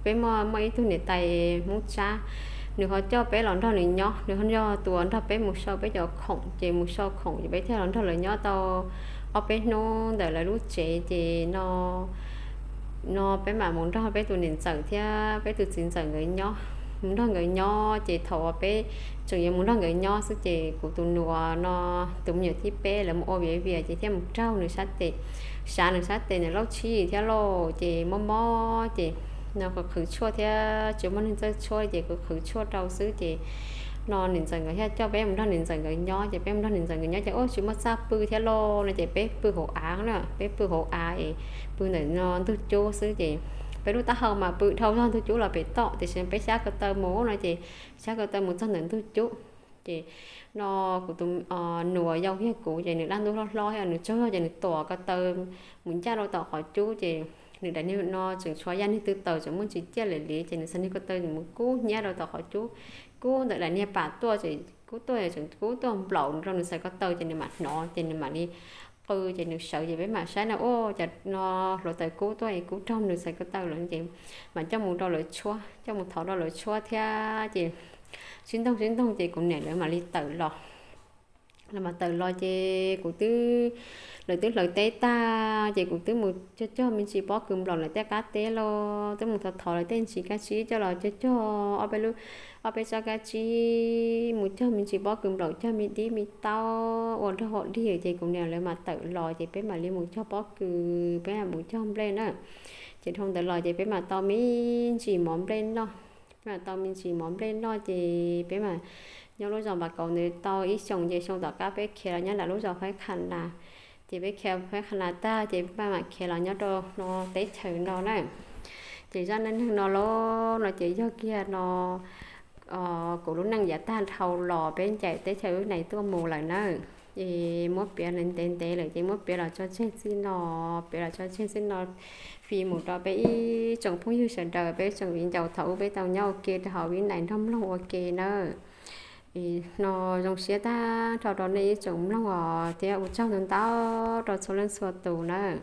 peb muaj muaj ib tug niam tais Hmoob Tsab, nws ho coj peb los nrog nws nyob, nws ho yog tus uas nrog peb mus sau peb cov khoom ces mus sau khoom ces peb thiaj los nrog lawv nyob tau ob peb hnub ntawm lawv lub tsev ces no no peb mam mus nrog peb tus niam ntxawm thiab peb tus txiv ntxawm nkawd nyob, mus nrog nkawd nyob ces thaum uas peb tseem yuav mus nrog nkawd nyob xwb ces kuv tus nus no tus me nyuam thib peb lawv mus ua viav vias ces thiaj mus raug nws sab tes, sav nws sab tes nws laub tshib thiab lauj ces mob mob ces no qhwv qhwv tshuaj thiab tsis muaj neeg txawj tshuaj ces qhwv qhwv tshuaj rau xwb ces no niam ntxawm nkawd thiaj coj peb mus nrog niam ntxawm nkawd nyob ces peb mus nrog niam ntxawm nkawd nyob ces ua tsis muaj txaj pw thiab lauj no ces peb pw hauv av na, peb pw hauv av es pw ntawm no ntug cub xwb ces peb lub taub hau mas pw dhau zog ntug cub los pem toj tiam sis peb xyab ko taw mus no ces xyab ko taw mus txog ntawm ntug cub ces no kuv tus nus uas yau kiag kuv ces nws dab ntub hlob hlob thiab nws tsaug zog ces nws tuam ko taw mus ncaj rau tom qhov cub ces nws daim niag no tseem tshuav yaj niag tw taws tseem muaj ntsis ciaj lawm li ces nws xa niag ko taw mus kub hnyiab rau tom qhov cub, kub ntawm daim niag pam tuaj ces kub tuaj tseem kub tuaj nplaum rau nws xaiv ko taw ces nws mam hnov ces nws mam li qw ces nws sawv ces peb mam saib no ua cas no hluav taws kub tuaj es kub raug nws xaiv ko taw lawm ces mam coj mus rau lawv tshuab, coj mus thov rau lawv tshuab thiab ces sib ntoog sib ntoog ces kuv niam lawv mam li tawm los. Lawv mam tawm los ces kuv twb, lawv twb hlawv teb tag ces kuv twb mus cog cog me ntsis pob kws nplaum lawv tej qab teb los twb mus thov thov lawv tej ntsis kab tsib coj los cog cog ob peb lub, ob peb tsob kab tsib mus cog me ntsis pob kws nplaum cog me dib me taub ua nrog haus dig ces kuv niam lawv mam tawm los ces peb mam li mus cog pob kws peb mam mus cog nplej na. Ces dhau ntawd los ces peb mam tau me ntsis mov nplej noj. Peb mam tau me ntsis mov nplej noj ces peb mam nyob lub zos Npas Kaus ntawd tau ib xyoos ces xyoo tom qab peb khiav los nyob nram lub zos Phaib Qha Nas. Ces peb khiav Phaib Qha Nas tag ces peb mam khiav los nyob rau no teb chaws no na. Ces zaj neej neeg no los no ces yog kiag no kuv lub neej yav tag dhau los peb ncaim teb chaws wb nais tuaj mus lawm na. Es muab piav ntev ntev lawm ces muab piav los tso tseg txij no, piav los tso tseg txij no. Fij mus rau peb ib tsoom phooj ywg sawv daws, peb tsoom viv ncaus thaum ub peb tau nyob ua ke rau hauv vib nais nrog mloog ua ke nawb. No zoo siab tag nrho rau nej ib tsoom mloog os thiab ua tsaug ntau ntau rau txhua leej txhua tus nawb.